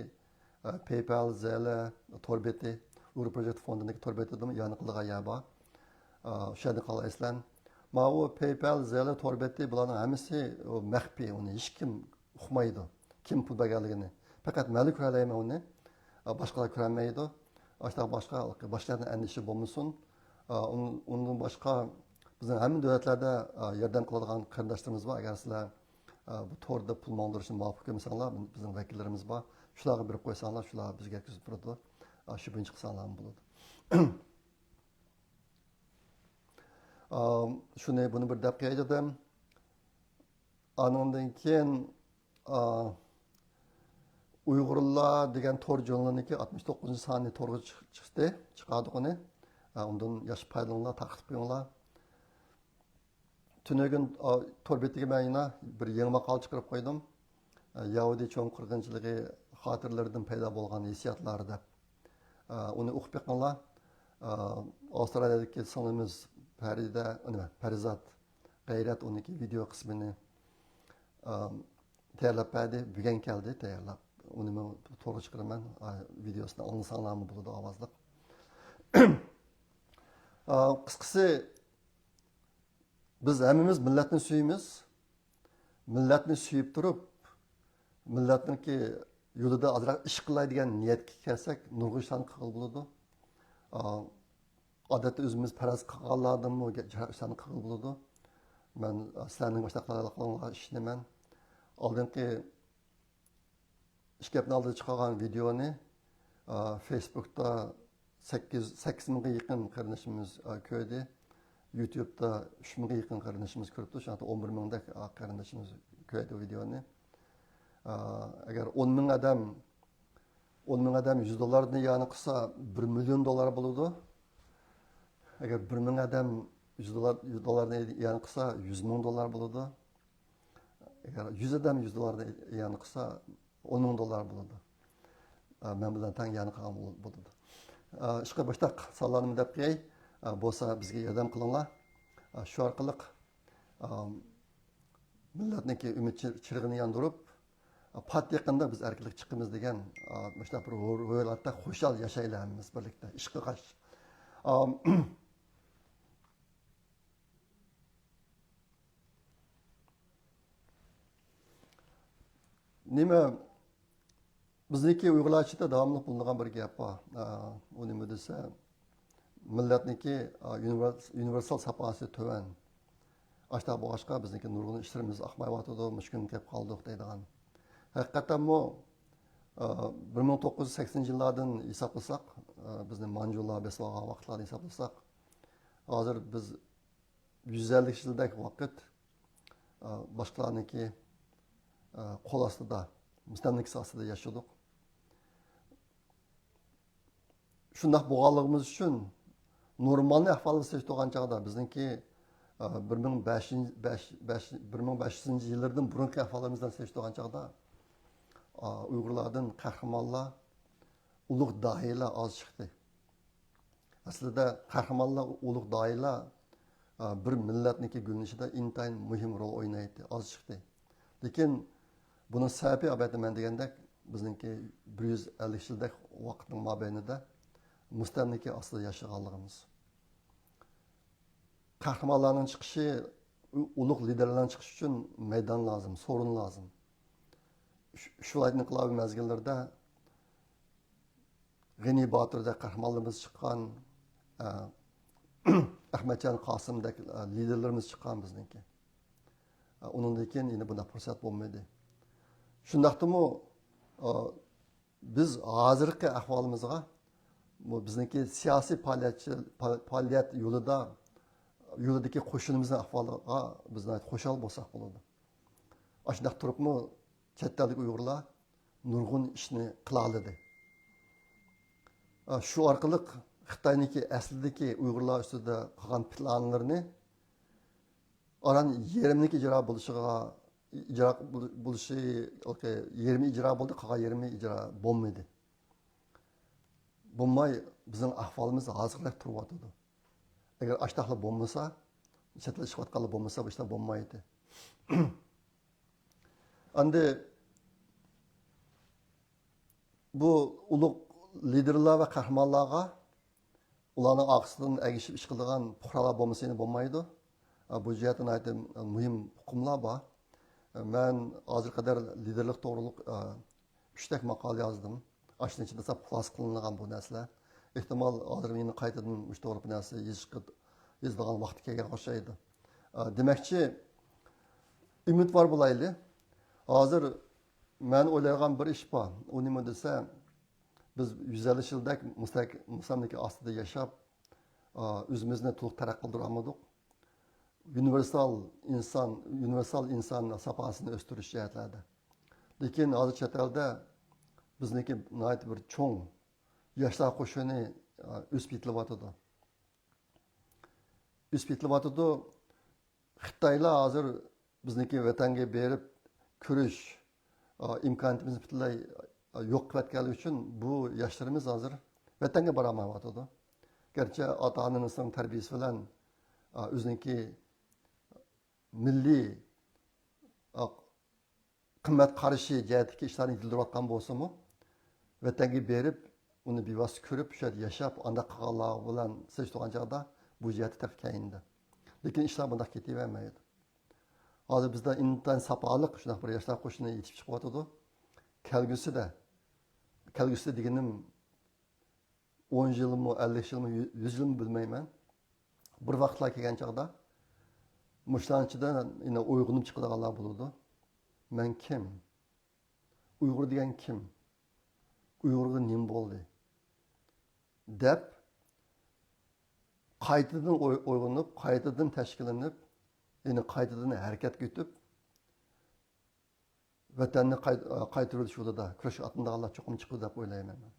ئا، پەيپال، زەلە تور بېتى، ئۇيغۇر پروجېكت فوندىنىڭكى تور بېتىدىمۇ ئىئانە قىلىدىغان يەر بار. ئا، شۇ يەردىن قىلالايسىلەر. ماۋۇ پەيپال، زەلە تور بېتى، بۇلارنىڭ ھەممىسى، ئۇ، مەخپىي، ئۇنى ھېچكىم ئۇقمايدۇ، كىم پۇل بەرگەنلىكىنى. پەقەت مەنلا كۆرەلەيمەن ئۇنى. ئا، باشقىلار كۆرەلمەيدۇ. ئاشۇنداق باشقا، باشقىلاردىن ئەندىشە بولمىسۇن. ئا، ئۇن-، ئۇندىن باشقا بىزنىڭ ھەممە دۆلەتلەردە، ئا، ياردەم قىلىدىغان قېرىنداشلىرىمىز بار. ئەگەر سىلەر، ئا، بۇ توردا پۇل ماڭدۇرۇشنى ماقۇل كۆرمىسەڭلار، بىزنىڭ ۋەكىللىرىمىز بار. شۇلارغا بېرىپ قويساڭلار، شۇلار بىزگە يەتكۈزۈپ تۇرىدۇ. ئا، شۇ بويىچە قىلساڭلارمۇ بولىدۇ. ئا، شۇنى، بۇنى بىر دەپ قوياي دېدىم. ئانىڭدىن كېيىن، ئا، ئۇيغۇرلار دېگەن تور ژۇرنىلىنىڭكى ئاتمىش توققۇزىنچى سانى تورغا چىق-، چىقتى، چىقاردۇق ئۇنى. ئا، ئۇندىن ياخشى پايدىلىنىڭلار، تارقىتىپ قويۇڭلار. تۈنۈگۈن، ئا، تور بېتىگە مەن يەنە بىر يېڭى ماقالە چىقىرىپ قويدۇم. ئا، يەھۇدىي چوڭ قىرغىنچىلىقى خاتىرىلىرىدىن پەيدا بولغان ھېسسىياتلار دەپ. ئا، ئۇنى ئوقۇپ بېقىڭلار. ئا، ئاۋسترالىيەدىكى سىڭلىمىز پەرىدە، نېمە، پەرىزات غەيرەت ئۇنىڭكى ۋىدېئو قىسمىنى، ئا، تەييارلاپ بەردى. بۈگۈن كەلدى تەييارلاپ. ئۇنىمۇ تورغا چىقىرىمەن. ئا، ۋىدېئوسىنى ئاڭلىساڭلارمۇ بولىدۇ ئاۋازلىق. ئا، قىسقىسى، بىز ھەممىمىز مىللەتنى سۆيىمىز. مىللەتنى سۆيۈپ تۇرۇپ، مىللەتنىڭكى يولىدا ئازراق ئىش قىلاي دېگەن نىيەتكە كەلسەك، نۇرغۇن ئىشلارنى قىلغىلى بولىدۇ. ئا، ئادەتتە ئۆزىمىز پەرەز قىلغانلاردىنمۇ جىق ئىشلارنى قىلغىلى بولىدۇ. مەن، ئا، سىلەرنىڭ مۇشۇنداق قىلغانلىقىڭلارغا ئىشىنىمەن. ئالدىنقى ئىككى ھەپتىنىڭ ئالدىدا چىقارغان ۋىدېونى، ئا، فېيسبۇكتا سەككىز، سەككىز مىڭغا يېقىن قېرىندىشىمىز، ئا، كۆردى. يۇتيۇبتا ئۈچ مىڭغا يېقىن قېرىندىشىمىز كۆرۈپتۇ. شۇ ھەقتە ئون بىر مىڭدەك، ئا، قېرىندىشىمىز كۆردى ۋىدېونى. ئا، ئەگەر ئون مىڭ ئادەم، ئون مىڭ ئادەم يۈز دوللارنى ئىئانە قىلسا، بىر مىليون دوللار بولىدۇ. ئەگەر بىر مىڭ ئادەم يۈز دوللار، يۈز دوللارنى ئىئانە قىلسا، يۈز مىڭ دوللار بولىدۇ. ئەگەر يۈز ئادەم يۈز دوللارنى ئىئانە قىلسا، ئون مىڭ دوللار بولىدۇ. ئا، مەن بىلەن تەڭ ئىئانە قىلغان بول-، بولىدۇ. ئا، ئىشقىلىپ، مۇشۇنداق سانلارنى دەپ قوياي. ئا، بولسا بىزگە ياردەم قىلىڭلار. ئا، شۇ ئارقىلىق، ئا، مىللەتنىڭكى ئۈمىد چىر-، چىرىغىنى ياندۇرۇپ، ئا، پات يېقىندا بىز ئەركىنلىككە چىقىمىز دېگەن، ئا، مۇشۇنداق بىر ھۇ-، ھۇرۇنلاردا خۇشال ياشايلى ھەممىمىز بىرلىكتە، ئىش قىلغاچ. ئا، نېمە، بىزنىڭكى ئۇيغۇرلارچىدا داۋاملىق بولىدىغان بىر گەپ بار. ئا، ئۇ نېمە دېسە، مىللەتنىڭكى، ئا، ئۇنىۋېرس-، ئۇنىۋېرسال ساپاسى تۆۋەن. ئاشۇنداق بولغاچقا، بىزنىڭكى نۇرغۇن ئىشلىرىمىز ئاقمايۋاتىدۇ، مۇشۇ كۈنگە كېلىپ قالدۇق دەيدىغان. ھەقىقەتەنمۇ، ئا، بىر مىڭ توققۇز يۈز سەكسىنىنچى يىللاردىن ھېسابلىساق، ئا، بىزنى مانجۇلار بېسىپ ئالغان ۋاقىتلاردىن ھېسابلىساق، ھازىر بىز يۈز ئەللىك يىلدەك ۋاقىت، ئا، باشقىلارنىڭكى، ئا، قول ئاستىدا، مۇستەملىكىسى ئاستىدا ياشىدۇق. شۇنداق بولغانلىقىمىز ئۈچۈن نورمالنى ئەھۋالىغا سېلىشتۇرغان چاغدا بىزنىڭكى، ئا، بىر مىڭ بەش يۈز، بەش، بەش، بىر مىڭ بەش يۈزىنچى يىللىرىدىن بۇرۇنقى ئەھۋالىمىز بىلەن سېلىشتۇرغان چاغدا، ئا، ئۇيغۇرلاردىن قەھرىمانلار، ئۇلۇغ داھىيلار ئاز چىقتى. ئەسلىدە قەھرىمانلار، ئۇلۇغ داھىيلار، ئا، بىر مىللەتنىڭكى گۈللىنىشىدە ئىنتايىن مۇھىم رول ئوينايتتى، ئاز چىقتى. لېكىن بۇنىڭ سەۋەبى، ئەلۋەتتە، مەن دېگەندەك، بىزنىڭكى بىر يۈز ئەللىك يىلدەك ۋاقىتنىڭ مابەينىدە مۇستەملىكە ئاستىدا ياشىغانلىقىمىز. قەھرىمانلارنىڭ چىقىشى، ئۇ-، ئۇلۇغ لىدېرلارنىڭ چىقىشى ئۈچۈن مەيدان لازىم، سورۇن لازىم. شۇ، شۇ ۋىلايەت ئىنقىلابى مەزگىللىرىدە غېنى باتۇردەك قەھرىمانلىرىمىز چىققان، ئە، ئەخمەتجان قاسىمدەك، ئە، لىدېرلىرىمىز چىققان بىزنىڭكى. ئە، ئۇنىڭدىن كېيىن يەنە بۇنداق پۇرسەت بولمىدى. شۇنداقتىمۇ، ئە، بىز ھازىرقى ئەھۋالىمىزغا، بۇ بىزنىڭكى سىياسىي پائالىيەتچى، پا-، پائالىيەت يولىدا، يولىدىكى قوشۇنىمىزنىڭ ئەھۋالىغا بىز ناھايىتى خۇشال بولساق بولىدۇ. ئاشۇنداق تۇرۇپمۇ چەت ئەلدىكى ئۇيغۇرلار نۇرغۇن ئىشنى قىلالىدى. شۇ ئارقىلىق خىتاينىڭكى ئەسلىدىكى ئۇيغۇرلار ئۈستىدە قىلغان پىلانلىرىنى ئاران يېرىملىك ئىجرا بولۇشىغا، ئىجرا بولۇشى، يېرىمى ئىجرا بولدى، قالغان يېرىمى ئىجرا بولمىدى. بولماي، بىزنىڭ ئەھۋالىمىز ھازىرقىدەك تۇرۇۋاتىدۇ. ئەگەر ئاشتاقلا بولمىسا، چەت ئەلدە ئىشلەۋاتقانلار بولمىسا، بۇ ئىشلار بولمايتتى. ئەمدى بۇ ئۇلۇغ لىدېرلار ۋە قەھرىمانلارغا ئۇلارنىڭ ئارقىسىدىن ئەگىشىپ ئىش قىلىدىغان پۇقرالار بولمىسا يەنە بولمايدۇ. بۇ جەھەتتە ناھايىتى مۇھىم ئۇقۇملار بار. مەن ھازىرغا قەدەر لىدېرلىق توغرۇلۇق ئۈچتەك ماقالە يازدىم. ئاشۇنىڭ ئىچىدە خۇلاسە قىلىنغان بۇ نەرسىلەر. ئېھتىمال، ھازىر يەنە قايتىدىن مۇشۇ توغرىلىق بىر نەرسە يېزىشقا، يېزىدىغان ۋاقىت كەلگەن ئوخشايدۇ. ئا، دېمەكچى، ئۈمىدۋار بولايلى. ھازىر مەن ئويلايدىغان بىر ئىش بار. ئۇ نېمە دېسە، بىز يۈز ئەللىك يىلدەك مۇستەق-، مۇستەملىكە ئاستىدا ياشاپ، ئا، ئۆزىمىزنى تولۇق تەرەققىي قىلدۇرالمىدۇق. ئۇنىۋېرسال ئىنسان، ئۇنىۋېرسال ئىنسان ساپاسىنى ئۆستۈرۈش جەھەتلەردە. لېكىن ھازىر چەت ئەلدە بىزنىڭكى ناھايىتى بىر چوڭ ياشلار قوشۇنى، ئا، ئۆسۈپ يېتىلىۋاتىدۇ. ئۆسۈپ يېتىلىۋاتىدۇ. خىتايلار ھازىر بىزنىڭكى ۋەتەنگە بېرىپ كۆرۈش، ئا، ئىمكانىيىتىمىزنى پۈتۈنلەي، ئا، يوق قىلىۋەتكەنلىكى ئۈچۈن بۇ ياشلىرىمىز ھازىر ۋەتەنگە بارالمايۋاتىدۇ. گەرچە ئاتا-ئانىمىزنىڭ تەربىيىسى بىلەن، ئا، ئۆزىنىڭكى مىللىي، ئا، قىممەت قارىشى جەھەتتىكى ئىشلارنى يېتىلدۈرۈۋاتقان بولسىمۇ، ۋەتەنگە بېرىپ، ئۇنى بىۋاسىتە كۆرۈپ، شۇ يەردە ياشاپ، ئانداق قىلغانلار بىلەن سېلىشتۇرغان چاغدا بۇ جەھەتتە تېخى كەينىدە. لېكىن ئىشلار بۇنداق كېتىۋەرمەيدۇ. ھازىر بىزدە ئىنتايىن ساپالىق شۇنداق بىر ياشلار قوشۇنى يېتىشىپ چىقىۋاتىدۇ. كەلگۈسىدە كەلگۈسىدە دېگىنىم ئون يىلمۇ، ئەللىك يىلمۇ، يۈز يىلمۇ بىلمەيمەن. بىر ۋاقىتلار كەلگەن چاغدا مۇشۇلارنىڭ ئىچىدە يەنە ئويغىنىپ چىقىدىغانلار بولىدۇ. مەن كىم؟ ئۇيغۇر دېگەن كىم؟ ئۇيغۇرغا نېمە بولدى؟ دەپ قايتىدىن ئوي-، ئويغىنىپ، قايتىدىن تەشكىللىنىپ، يەنە قايتىدىن ھەرىكەتكە ئۆتۈپ، ۋەتەننى قاي-، قايتۇرۇۋېتىش يولىدا كۈرەشكە ئاتلىنىدىغانلار چوقۇم چىقىدۇ دەپ ئويلايمەن مەن.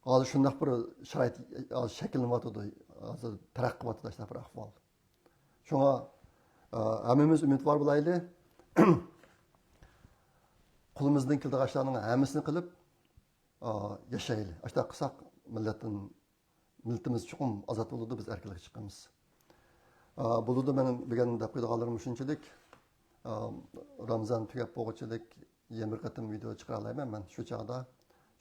ھازىر شۇنداق بىر شارائىت ھازىر شەكىللىنىۋاتىدۇ، ھازىر تەرەققىي قىلىۋاتىدۇ شۇنداق بىر ئەھۋال. شۇڭا، ئە، ھەممىمىز ئۈمىدۋار بولايلى. قولىمىزدىن كېلىدىغان ئىشلارنىڭ ھەممىسىنى قىلىپ، ئە، ياشايلى. ئاشۇنداق قىلساق، مىللەتتىن، مىللىتىمىز چوقۇم ئازاد بولىدۇ، بىز ئەركىنلىككە چىقىمىز. ئە، بولىدۇ، مەن بۈگۈن دەپ قويىدىغانلىرىم شۇنچىلىك. ئە، رامىزان تۈگەپ بولغۇچىلىك يەنە بىر قېتىم ۋىدېو چىقىرالايمەن. مەن شۇ چاغدا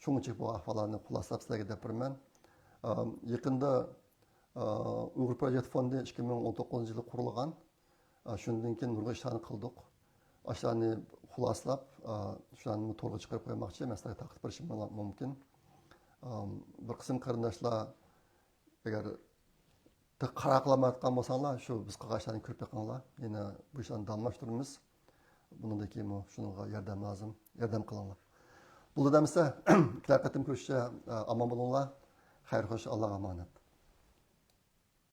چوڭ چىك بۇ ئەھۋاللارنى خۇلاسىلاپ سىلەرگە دەپ بېرىمەن. ئە، يېقىندا، ئە، ئۇيغۇر پروجېكت فوندى ئىككى مىڭ ئون توققۇزىنچى يىلى قۇرۇلغان. ئە، شۇندىن كېيىن نۇرغۇن ئىشلارنى قىلدۇق. ئاشۇلارنى خۇلاسىلاپ، ئە، شۇلارنى تورغا چىقىرىپ قويماقچى. مەن سىلەرگە تارقىتىپ بېرىشىم مۇمكىن. ئە، بىر قىسىم قېرىنداشلار ئەگەر تېخى قارار قىلالمايۋاتقان بولساڭلار، شۇ بىز قىلغان ئىشلارنى كۆرۈپ بېقىڭلار. يەنە بۇ ئىشلارنى داۋاملاشتۇرىمىز. بۇنىڭدىن كېيىنمۇ شۇنىڭغا ياردەم لازىم. ياردەم قىلىڭلار. بولدى دەمسە، كېلەر قېتىم كۆرۈشۈشكە، ئە، ئامان بولۇڭلار. خەير خوش، ئاللاغا ئامانەت.